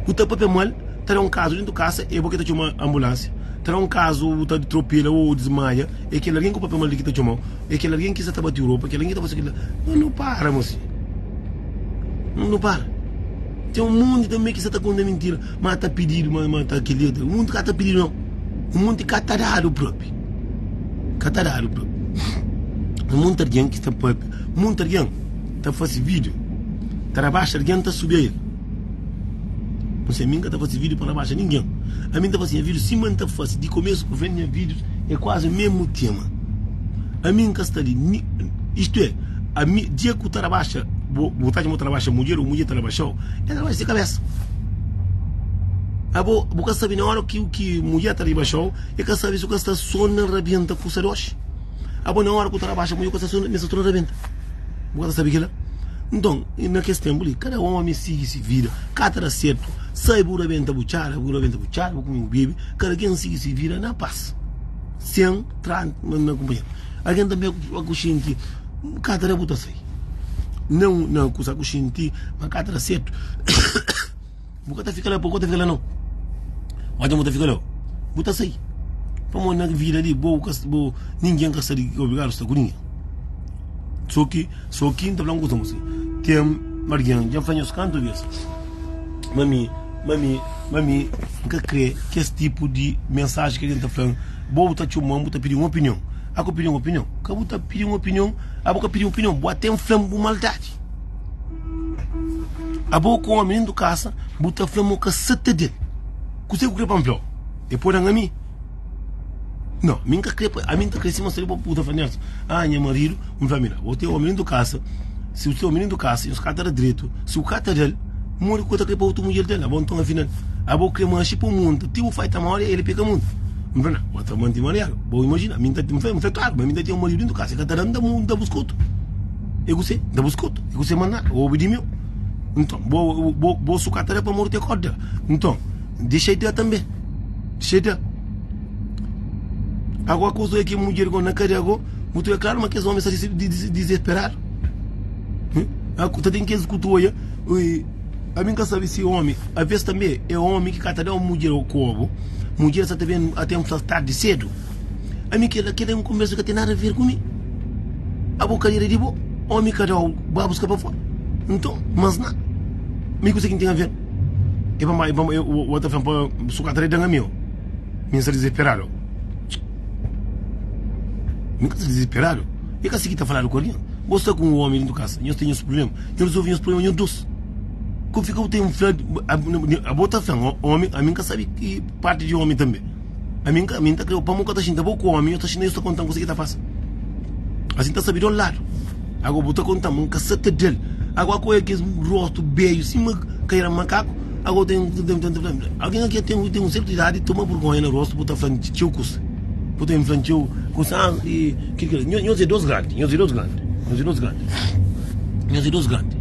Bu ta papia mal, ta da un kazu dentu kasa, é bo ki ta txoma anbulansia. Ta da un kazu, bu ta tropela o dismaia, é kel algen ku papia mal di ki ta txomau, é kel algen ki sa ta bati ropa, kel algen ki ta fase kel-la. No, no para, mosinhu. No, no para. Ten un monti tanbe ki sa ta konta mintira, ma ta pididu, ma, ma ta kel-li, un monti ka ta pididu, nau. Un monti ka ta dadu propi. Ka ta dadu propi. Un monti algen ki sta papia, un monti algen. ta fase video ta rabaxa algen ta subi el Não sei, a mim nunca ta fase vídeo para rabaxa ninguém. A mim ta fase nha vídeo sima N ta fase di começo pa frente nha vídeos é quase o mesmo tema. A mim nka sta li ni isto é, a mi dia ku ta rabaxa bo bo ta atxa ma bo ta rabaxa mudjer ou mudjer ta rabaxau, el ta rabaxa si cabeça. Abo bu ka sabe na hora ki ki mudjer ta ribaxau, e ka sabe si bu ka sta so na rabenta kusa doxi. Abo na ora ku ta rabaxa mudjer ku ta sta so na so na rabenta. Bu ka ta sabe kila? Nton, na kes tenpu li, kada omi sigi si vida, ka ta da sertu. Sai bu rabenta bu txada, bu rabenta bu txada, bu kume bu bebe, kada ken sigi si vida na pas, sen tra na kunpanheru. Algen tanbe ku xinti ka ta da bu ta sai. Na na kusa ku xinti ma ka ta da sertu. Bu ka ta fika la, bu ka ta fika la nau. Odja bu ta fika la, bu ta sai. Pamodi na vida li, bo ka bo ningen ka sta di obrigadu sta ku ningen. So ki, so ki N ta fla un kusa mosi, ten algen, dja N fla nhos kantu bes, ma mi, ma mi, ma mi N ka kre kes tipu di mensaji ki algen ta fla-m, bo bu ta txoma-m bu ta pidi un opinion. Abo ka pidi un opinion? Ka bu ta pidi un opinion, abo ka pidi un opinion, bu ate N fla-m bu maldadi. Abo ku omi dentu kasa bu ta fla ma bu ka sa ta del. Kuse ku kre pa N flau? E pode n ami? No, mi N ka kre pa ami N ta kre sima sta li pa bu ta fla Nelson, ah nha maridu, N fla mi la, bo ten omi dentu kasa, si bu ten omi dentu kasa nhos ka ta da dretu, si bu ka ta dal, modi ku ta kre pa otu mudjer dal? Abo nton afinal, abo kre manxi pa mundu ti bu fai ta mori el peka mundu. N fla, na, bo ta manti mariadu, bo imajina, mi N ta N fla, N fla klaru, ma mi N ta ten un maridu dentu kasa, e ka ta da, N ta buska otu. E kuse? N ta buska otu. E kuse mandadu? Bo obi di meu. Nton, bo, bo, bo sukata da pamodi te korda. Nton, dexa da tanbe. Dexa da. Agora kusa é ki mudjer go na kadia go, mutu é klaru ma kes omi sta dizesperadu. Ta ten kes ku tu oia, ami nka sabe si omi, aves tanbe é omi ki ka ta da un mudjer kobu, mudjer sa ta ben até un tardi sedu. Ami kela kela é un konversa ka ten nada a ver ku mi. Abo kadera di bo, omi ka dau ba buska pa fora. Nton, mas na. Mi kuse ki N ten a ver? E pa ma, e pa ma, o ta fla pa sukata de dan ami o. Mi N sta dizesperadu. Mi ka sta dizisperadu. É ka si ki ta faladu ku algen. Bo sta ku un omi dentu kasa, nhos ten nhos prubléma, nhos rezolve nhos prubléma nhos dos. Ku fika bu ten fla, abo ta fla-m, omi, ami N ka sabe ki parti di omi tanbe. Ami N ka, ami N ta kre, pamo ka ta xinta bo ku omi, nhos ta xinta nhos ta konta-m kusa ki ta pasa. Asin ta sabe di un ladu. Ago bu ta konta-m, N ka sa ta da-l. Ago ako é kes rostu beju sima kaira makaku. Ago ten, ten, ten, ten, algen aki ten, ten un sertu idadi, toma burgonha na rostu, bu ta fla-m txeu kusa. Bu ta fla-m txeu kusa, ah, i kil, kil. Nhos é dos grandi, nhos é dos grandi, nhos é dos grandi, nhos é dos grandi,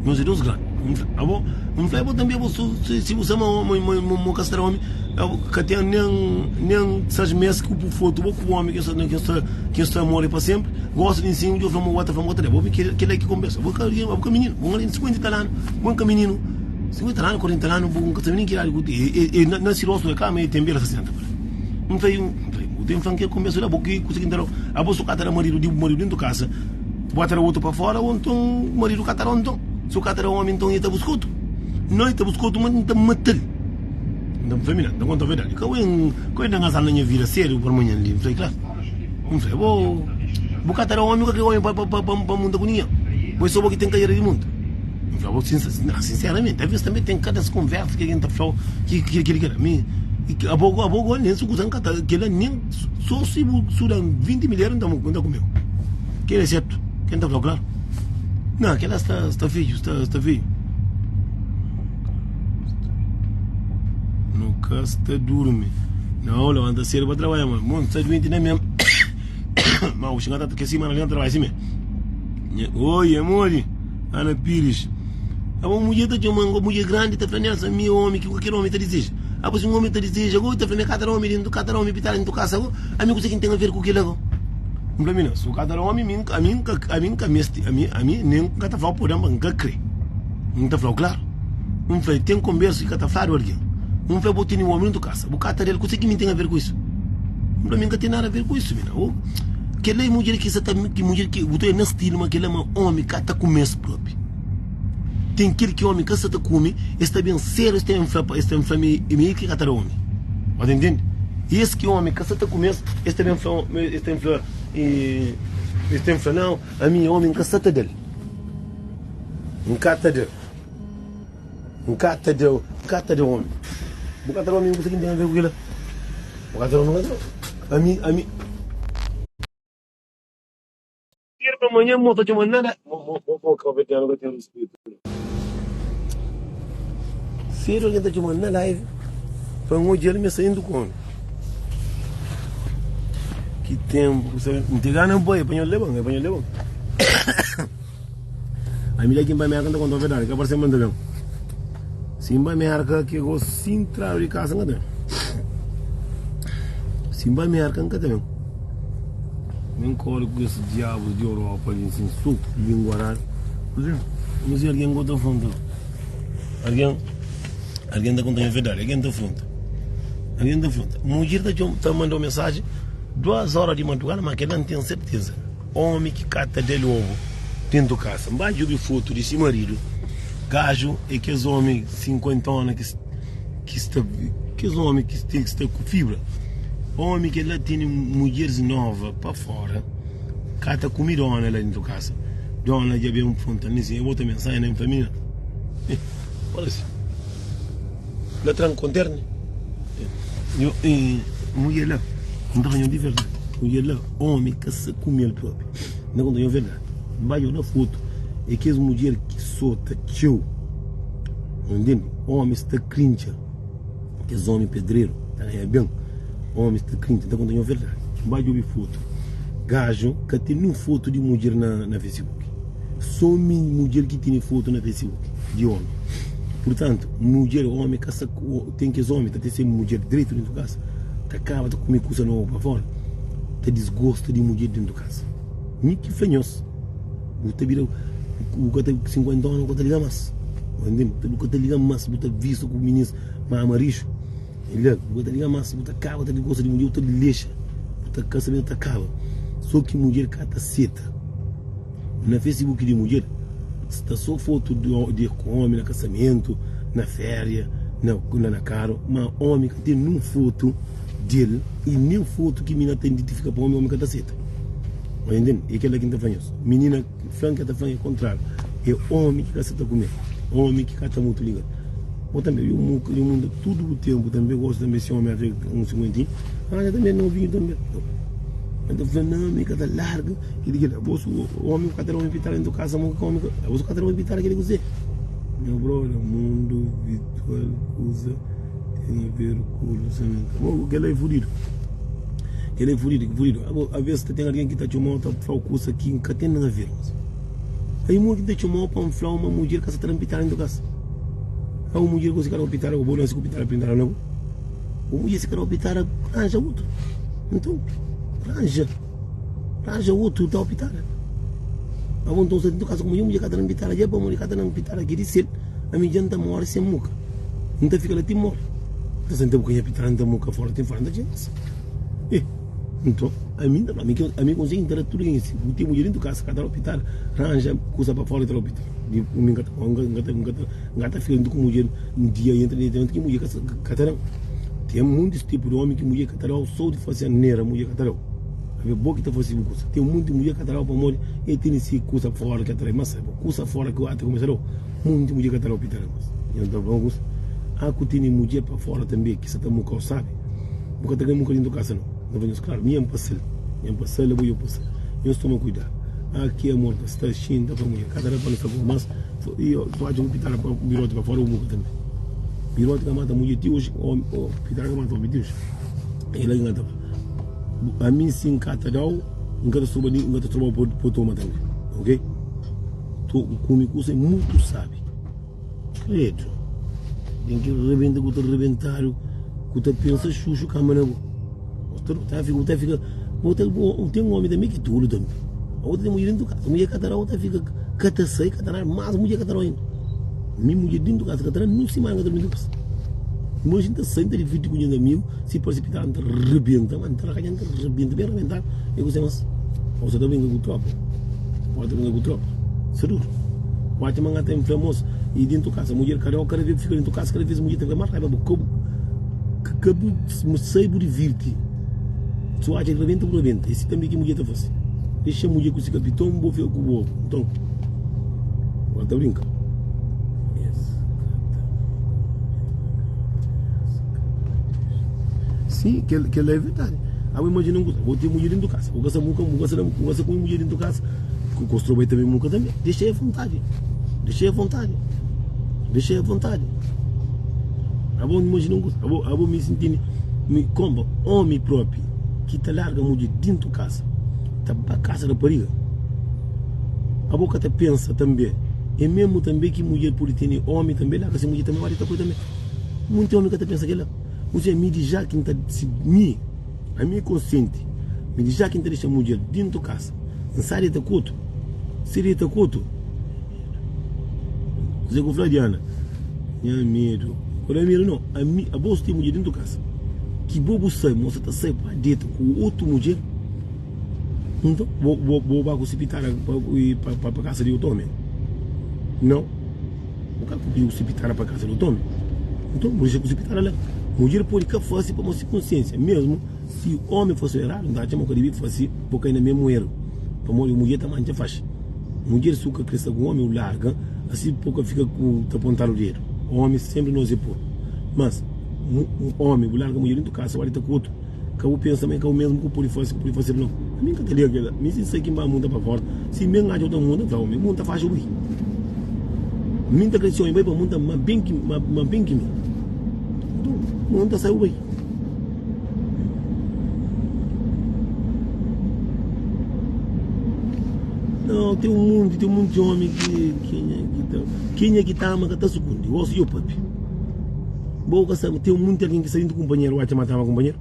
nhos é dos grandi. N fla, abo, N fla, abo tanbe, abo, si, si bu sa ma, ma, ma, ma, ma ka sta omi, abo ka ten nen, nen sais mes ki bu fotu bo ku omi ki sta, ki sta, ki sta more pa senpri. Gosta di nsina, djo fla ma bu ta fla ma bu ta da. Bo kel-la ki konbersa. Bo ka algen, bo ka mininu. Bo algen di 50 anu, bo ka mininu. 50 anu, 40 anu, bo ka sabe nen ki idadi ku e, e, na si rostu e ka, ma e ten bera 60 pa la. N fla, N fla, bu ten fla-m kel konbersa la, bo ki kusa ki N ta da-u. Abo su ka ta da maridu di bu maridu dentu kasa, bo ta da otu pa fora, o nton maridu ka ta da-u nton. Su ka ta da omi nton e ta buska otu. No e ta buska otu, ma N ta mata-l. N ta fla, mina, N ta konta verdadi. Ka oi, ka oi N ta ngasadu na nha vida sedu parmanhan li. N fla, kla. N fla, bo, bu ka ta da omi, bu ka kre omi pa, pa, pa, pa munta ku ninhen. Bo é so bo ki ten kaiera di munta. N fla, bo, sinseramenti, aves tanbe ten kada konversa ki algen ta fla-u ki, ki, ki, ki, mi, abo, abo go nen su kusa N ka ta, kila nen, so si bu suda 20 mil eru N ta, N ta kumeu. Kila é sertu, ken ta fla-u klaru. Nan, kila sta, sta fidju, sta, sta fidju. Nu ka sta durmi. Nau, levanta sedu pa trabadja ma mon sta duenti na mesmu. Ma oxi nga ta ke simana li na trabadja si me. Oi, amori, Ana Pires. Abo mudjer ta txoma ngo mudjer grandi ta fla Nelson mi é omi ki kualker omi ta dizeja. Abo si un omi ta dizeja go ta fla mi ka ta da omi dentu ka ta da omi pitadu dentu kasa go. Ami kuse ki N ten aver ku kila go? N fla mi na, si bu ka ta da omi mi ami N ka ami N ka mesti ami ami nen N ka ta fla-u podan pa N ka kre. N ta fla-u klaru. N fla, ten konbersu ki ka ta fladu algen. N fla, bo tene un omi na tu kasa, bu ka ta da-l, kuse ki mi ten aver ku isu? N fla, mi N ka ten nada aver ku isu, mina. O, kel-la é mudjer ki sa ta, ki mudjer ki bu ta oja na stilu, ma kel-la ma omi ka ta kume-s propi. Ten kel ki omi ka sa ta kume, es ta ben sedu, es ta ben fla, es ta ben fla mi, mi é ki ka ta da omi. Bo ta intende? Es ki omi ka sa ta kume-s, es ta ben fla, es ta ben fla, es ta ben fla, nau, ami omi N ka sa ta da-l. N ka ta da. N ka ta da, N ka ta da omi. Bu ka ta da omi, kusa ki N ten a ver ku kila? Bu ka ta da omi, N ka ta da. Ami, ami. Ter pa manhan mo ta txoma nada. Mo, mo, mo, mo kabuverdianu ka ten rispitu. Sedu algen ta txoma na live pa N odja-l ma el sta dentu ku omi. Ki tenpu ku sabe. N ten gana bai pa nho leba-m, pa nho leba-m. Ami dja ki N bai Merka N ta konta-u verdadi, ka parse ma N ta ben. Si N bai Merka ke gosi si N tradu di kasa N ka ta ben. Si N bai Merka N ka ta ben. Mi N kori ku kes diabus di Europa li sin so linguaradu. N si algen ku ta fronta. Algen algen ta konta-m verdadi, algen ta fronta. Algen ta fronta. Mudjer ta txoma ta manda-u mensaji duas ora di madrugada, ma kel-la N ten serteza. Omi ki ka ta da lobu dentu kasa. N ba djobe fotu di si maridu. Gaju é kes omi sinkuentona ki ki sta kes omi ki ten ki sta ku fibra. Omi kel la tene mudjeris nova pa fora ka ta kume dona la dentu kasa. Dona dja ben fronta mi sin e bota mensajen na mi fla mi ora si la tran konterne. Mudjer la N ta fla nho di verdadi mudjer la. Omi ka sa kume el propi. N ta konta nho verdadi. N ba djobe na fotu é kes mudjer ki sota txeu. Nho ntende? Omis ta krintxa. Kes omi pedreru ta ganha ben. Omis ta krintxa. N ta konta nho verdadi. N ba djobe fotu. Gaju ka ten nin fotu di mudjer na na Facebook. So mi mudjer ki tene fotu na Facebook di omi. Purtantu, mudjer, omi ka sa ten kes omi ta ten se mudjer dretu dentu kasa. Ta kaba ta kume kusa nobu pa fora, ta disgosta di mudjer dentu kasa. Mi ki fla nhos, bu ta bira, bu ka ta 50 anu bu ka ta liga mas. Bu ntende? Bu ka ta liga mas, bu ta vista ku minis mama rixu. E la, bu ka ta liga mas, bu ta kaba ta disgosta di mudjer, bu ta lexa, bu ta kasa bu ta kaba. So ki mudjer ka ta seta. Na Facebook di mudjer sta so fotu di omi na kasamentu, na feria, na na karu, ma omi ka ten nun fotu. del i nen fotu ki mina ta identifika pa omi, omi ka ta seta. Nhos intende? E kela ki N ta fla nhos. Minina fla-m ke ta fla-m e kontrariu. E omi ki ka sa ta kume, omi ki ka ta mutu liga. Bo tanbe, yo muka, yo munda tudu bu tenpu tanbe, gosi tanbe si omi atxa un sinkuentinhu, anja tanbe novinhu tanbe. N ta fla, na mi ka ta larga kili kila. Bo su omi ku ka ta da omi pitara dentu kasa, mo ka omi ka, bo su ka ta da omi pitara kili kuzê? Nha brother, mundu virtual kuza ten a ver ku relasionamentu. Bo kela é fudidu. Kela é fudidu, ki fudidu. Abo, aves ta ten algen ki ta txomau ta flau kusa ki ka ten nada a ver. Aí mo ki ta txomau pa N flau ma mudjer ka sa ta da pitara dentu kasa. Ka un mudjer gosi ka da pitara, bo nasi ku pitara pintara na bo. Bu mudjer si ka da pitara, ranja utru. Nton, ranja. Ranja utru da pitara. Abo nton sta dentu kasa ku mudjer, mudjer ka ta da pitara dja pamodi ka ta da pitara ki di sel. Ami dja N ta mori sen muka. N ta fika la ti mori. N ta senta bu ka nha pitara, N ta muka fora ti fora, N ta txega si. Eh, nton, ami N ta fla, ami ki ami konsigi N ta da tudu ki N si. Bu ten mudjer dentu kasa ka ta da pitara, ranja kusa pa fora i ta da pitara. Di mi N ka ta N ka ta N ka ta N ka ta fika dentu ku mudjer un dia entra dia ki mudjer ka ka ta da-m. Ten muntis tipu di omi ki mudjer ka ta da-u so di fase anera mudjer ka ta da-u. Pabia bo ki ta fase bu kusa. Ten munti mudjer ka ta da-u pamodi e tene si kusa fora ki ta da-u. Ma sai bo kusa fora ki ate kumesa da-u. Munti mudjer ka ta da-u pitara mas. Nhos ta fla un kusa? A ku tene mudjer pa fora tanbe ki sa ta muka-u sabi. Bu ka ta kai muka dintu kasa no. N ta fla nhos klaru, mi N pasa-l. Mi N pasa-l, abo dja bu pasa-l. Nhos toma kuidadu. A ki amor ta sta xinta fla mudjer ka ta da pa nu sta ku bo mas. I tu atxa bu pitara pa biroti pa fora bu muka tanbe. Biroti ka mata mudjer ti oji, pitara ka mata omi ti oji. É la ki N ka ta fla. Ami si N ka ta da-u, N ka ta stroba N ka ta stroba-u pa toma tanbe. Ok? To kume kusa é mutu sabi. Credo. Ten ki rebenta ku ta rebentadu, ku ta pensa xuxu kama na bo. Ta ta fika, ta fika, bo ta bo ten omi tanbe ki tulu tanbe. Abo ta ten mudjer dentu kasa, mudjer ka ta da, ta fika ka ta sai, ka ta nada, mas mudjer ka ta da ainda. Mi mudjer dentu kasa ka ta da, nun simana ka ta durmi dentu kasa. Imajina ta sai, ta divirti ku nhas amigu, si parsi pitadu ta rebenta, ma ta rakadja ta rebenta, ben rebentadu, e kuse mas? Bo sa ta brinka ku tropa, bo ta brinka ku tropa, sa duru. Bu atxa ma N ka ta infla mos i dentu kasa, mudjer kada o kada vez bu fika dentu kasa, kada vez mudjer ta fika mas raiba bu ka bu ka bu sai bu divirti. Si bu atxa ki rebenta bu rebenta, e si tanbe ki mudjer ta fasi. Dexa mudjer ku si kapiton, bo fika ku bo nton. Bo ta brinka. Si, kel kel é verdadi. Abo imajina un kusa, bo ten mudjer dentu kasa, bo ka sa muka, bo ka sa bo ka sa kume mudjer dentu kasa, ku ku stroba i ta ben muka tanbe. Dexa-i avontadi, dexa-i avontadi, dexa-i avontadi. Abo imajina un kusa, abo abo mi si ntende, mi konpa omi propi ki ta larga mudjer dentu kasa, ta ba kasa rapariga. Abo ka ta pensa tanbe, é mesmu tanbe ki mudjer pode tene omi tanbe la ka se mudjer tanbe ba dita ku el tanbe. Munti omi ka ta pensa kela. Use mi di ja ki N ta si mi ami é konsienti mi di ja ki N ta dexa mudjer dintu kasa N sa dita ku otu si dita ku otu Kuzê ku fla Diana Nha medu Ku da medu no ami abo su ten mudjer dintu kasa ki bo bu sai mo sa ta sai pa dita ku otu mudjer Nton, bo, bo, bo ba ku si pitada pa, pa, pa kasa di otu omi? Nau, bu ka ku si pitada pa kasa di otu omi. Nton, bu dexa ku si pitada la. Mudjer pode ka fase pamodi si konsiensia. Mesmu si omi fase eradu, N ta atxa ma bu ka dibi fase pa bu kai na mesmu eru, pamodi mudjer ta mantxa faxi. Mudjer, si bu ka kre sta ku omi, bu larga, asi pa bu ka fika ku ta pontadu dedu. Omi senpri nos é puru. Mas, omi, bu larga mudjer dentu kasa, bu ba dita ku otu. Ka bu pensa ma é ka bu mesmu ku pode fase ku pode fasel nau. Ami N ka ta liga kela. Mi si N sai ki N ba munta pa fora, si mi N atxa otu munta, N fla omi, munta faxi bai. Mi N ta kre si omi bai pa munta ma ben ki ma ben ki mi. Nton, munta sai bu bai. Nau, ten un munti, ten munti omi ki kenha ki ta kenha ki ta ama ka ta sukundi. Gosi djo papia. Bo ka sabe, ten munti algen ki sta dintu kunpanheru, atxa ma ta ama kunpanheru.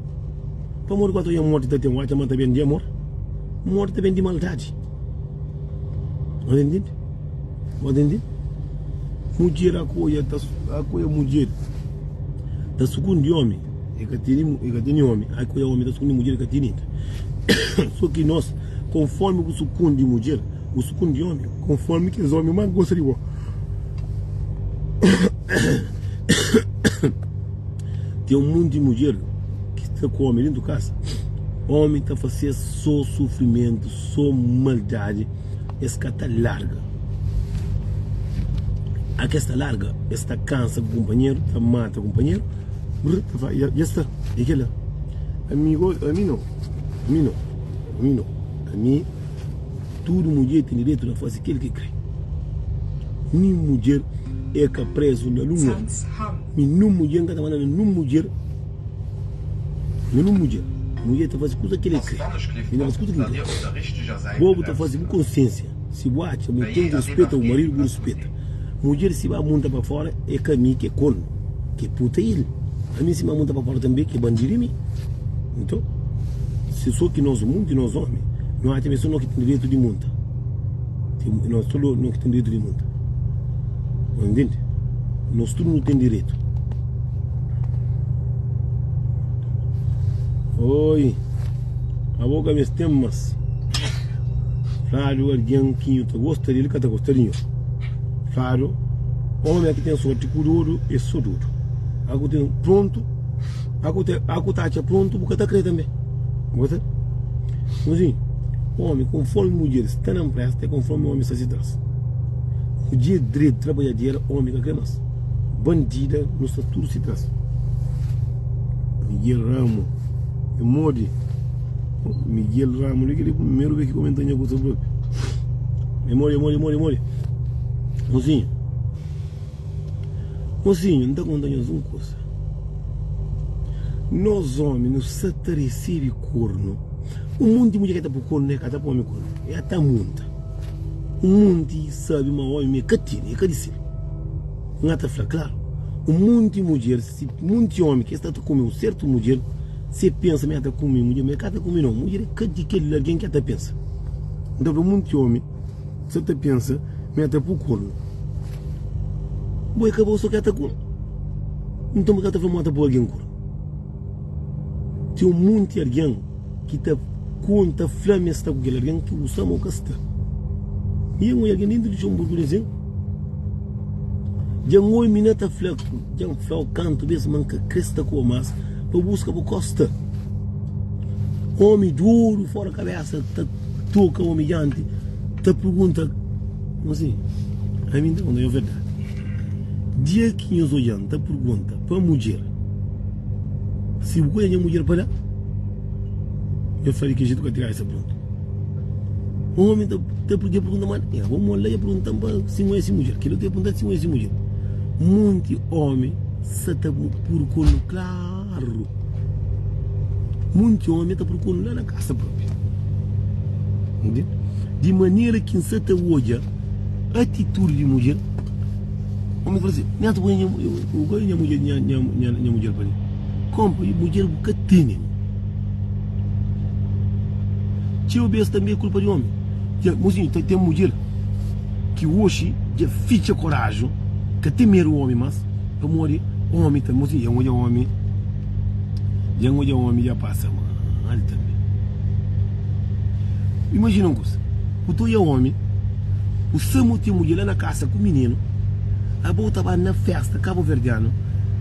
Pamodi ku ata oja morti ta ten, atxa ma ta ben di amor? Morti ta ben di maldadi. Bo ta ntende? Bo ta ntende? Mudjer akoia ta akoia mudjer ta sukundi omi, e ka tene e ka tene omi, akoia omi ta sukundi mudjer e ka tene inda. So ki nos, konformi bu sukundi mudjer, bu sukundi omi, konformi kes omi mas gosta di bo. Ten un monti mudjer ki sta. sta ku omi dentu kasa, omi ta fase-s so sufrimentu, so maldadi, es ka ta larga. A kes ta larga, es ta kansa ku kunpanheru, ta mata kunpanheru, brr, ta fla, dja sta, é kel-la. Ami go, ami no, ami no, ami no, ami. Tudu mudjer ten direitu na fase kel ki kre. Nin mudjer e ka prezu na nun omi. Mi nun mudjer N ka ta manda na nun mudjer, na nun mudjer. Mudjer ta fase kuza ki el kre, mi ta fase kuza ki N kre. Bo bu ta fase bu konsiensia. Si bu atxa ma bu ten ki rispeta bu maridu, bu rispeta. Mudjer si ba munta pa fora e ka mi ki é kornu, ki é puta el. Ami si ba munta pa fora tanbe ki é bandidu é mi. Nton, si so ki nos munti nos omi, no atxa ma é so no ki ten direitu di munta. Nos tudu no ki ten direitu di munta. Bo ntende? Nos tudu no ten direitu. Oi, abo ka meste ten mas. Fladu algen ki nhu ta gosta di el ka ta gosta di nhu. Fladu omi a ki ten sorti ku dodu é so dodu. A ku ten prontu, a ku ten, a ku ta atxa prontu bu ka ta kre tanbe. Bu ka ta? Mozinhu, omi konformi mudjer sta na npresta é konformi omi sta si tras. Mudjer dretu trabadjadera omi ka kre mas. Bandida nu sta tudu si tras. Miguel Ramo é modi? Miguel Ramos li kel primeru bes ki komenta nha kusa propi. É modi, é modi, é modi, é modi. Mozinho, mozinho, N ta konta nhos un kusa. Nos omi nu sa ta resebe kornu. Un monti mudjer ki ta pui kornu, e ka ta pui omi kornu. E ta monta. Un monti sabe ma omi e ka tene, e ka di sel. N ta fla klaru, un monti mudjer, si monti omi ki sta ta kume un sertu mudjer, Si e pensa ma e ta kume mudjer, ma e ka ta kume nau. Mudjer é ka di kel algen ki e ta pensa. N ta fla munti omi sa ta pensa ma e ta pui kornu. Bo é ka bo so ki e ta kume. Nton bu ka ta fla ma bu ta pui algen kornu. Ten un munti algen ki ta konta fla ma e sta ku kel algen ki bu sta ma bu ka sta. Mi N odja algen dentu di Luxemburgu di-sin. Dja N oi mina ta fla, dja N fla-u kantu bes ma N ka kre sta ku bo mas. Pa buska bu kosta. Omi duru fora kabesa ta toka omi dianti ta pergunta Mosi, ami N ta konta nhos verdadi. Dia ki nhos odja-m ta pergunta pa mudjer si bu ka odja nha mudjer pa la, nhos fla di ki jetu ka tiradu esa pergunta. Omi ta ta dja pergunta ma nha bo mo la dja pergunta-m pa si N odja si mudjer. Kel otu dja pergunta-m si N odja si mudjer. Monti omi sa ta purkunu klaru. Munti omi ta purkunu la na kasa propi. Ntende? Di manera ki N sa ta odja atitudi di mudjer, omi fla si, Nha ta poi nha nha mudjer nha nha nha mudjer pa li. Konpa, mudjer bu ka tene. Txeu bes tanbe é kulpa di omi. Dja, mosinhu, ta ten mudjer ki oxi dja fitxa koraju, ka ten medu omi mas. Pamodi omi ta mosi dja N odja omi dja N odja omi dja pasa mal tanbe. Imajina un kusa, bu ta odja omi, bu sa ma bu ten mudjer la na kasa ku mininu, abo bu ta ba na festa kabuverdianu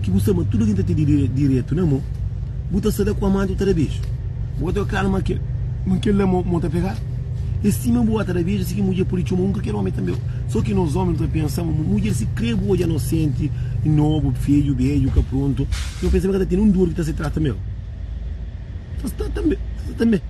ki bu sa ma tudu algen ta ten diretu na mo, bu ta sta la ku amanti bu ta da beju. Bu ka ta klaru ma kel ma kel la mo ta pegadu. É sima bu ata da beju si ki mudjer pode txoma un kaker omi tanbe. So ki nos omi nu ta pensa ma mudjer si kre bu odja nosenti, nobu, fedju, bedju, ka prontu, nu pensa ma ka ta tene un dur ki ta se trata mel. Ta sta tanbe, ta sta tanbe,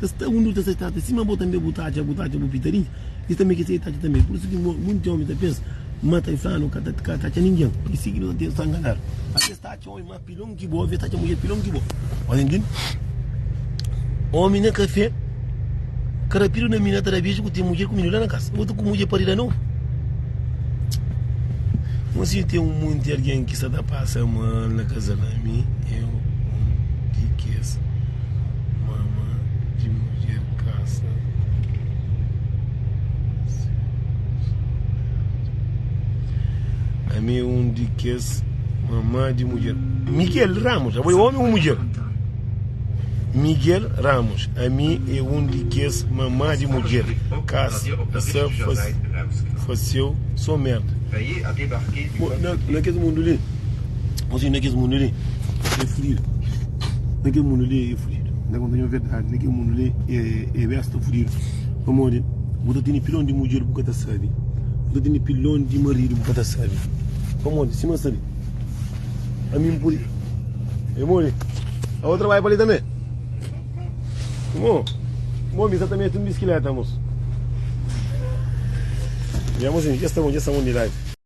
ta sta un dur ta se trata sima bo tanbe bu ta atxa, bu ta atxa bu pitadinha, es tanbe ki se ta atxa tanbe. Pur isu ki munti omi ta pensa ma ta fla nu ka ta ka ta atxa ningen. I si ki nu ta sta nganadu. Ate sta atxa omi ma Pilon ki bo, ta atxa mudjer pilon ki bo. Ora intende? Omi na kafe, karapidu na mina ta da beju ku ten mudjer ku mininu la na kasa. Otu ku mudjer parida novu. Mosinhu ten un monti algen ki sa ta pasa mal na kazal. Ami é un di kes mama di mudjer kasa. Ami é un di kes Mamá di mudjer. Miguel Ramos, abo é omi ou mudjer? Miguel Ramos, ami é un di kes mamá di mudjer ka sa faseu so merda. Bo, na, na kes mundu li, mosinhu, na kes mundu li, é fudidu. Na kel mundu li é fudidu. N ta konta nho verdadi, na kel mundu li é besta fudidu. Pamodi bu ta tene pilon di mudjer bu ka ta sabe, bu ta tene pilon di maridu bu ka ta sabe. Pamodi sima N sta li, ami N pode. E modi? Abo trabadja pa li tanbe? Mo, mo mi sa ta mete un biskileta mos. Nha mosinhu, dja sta bon, dja sta bon di idadi.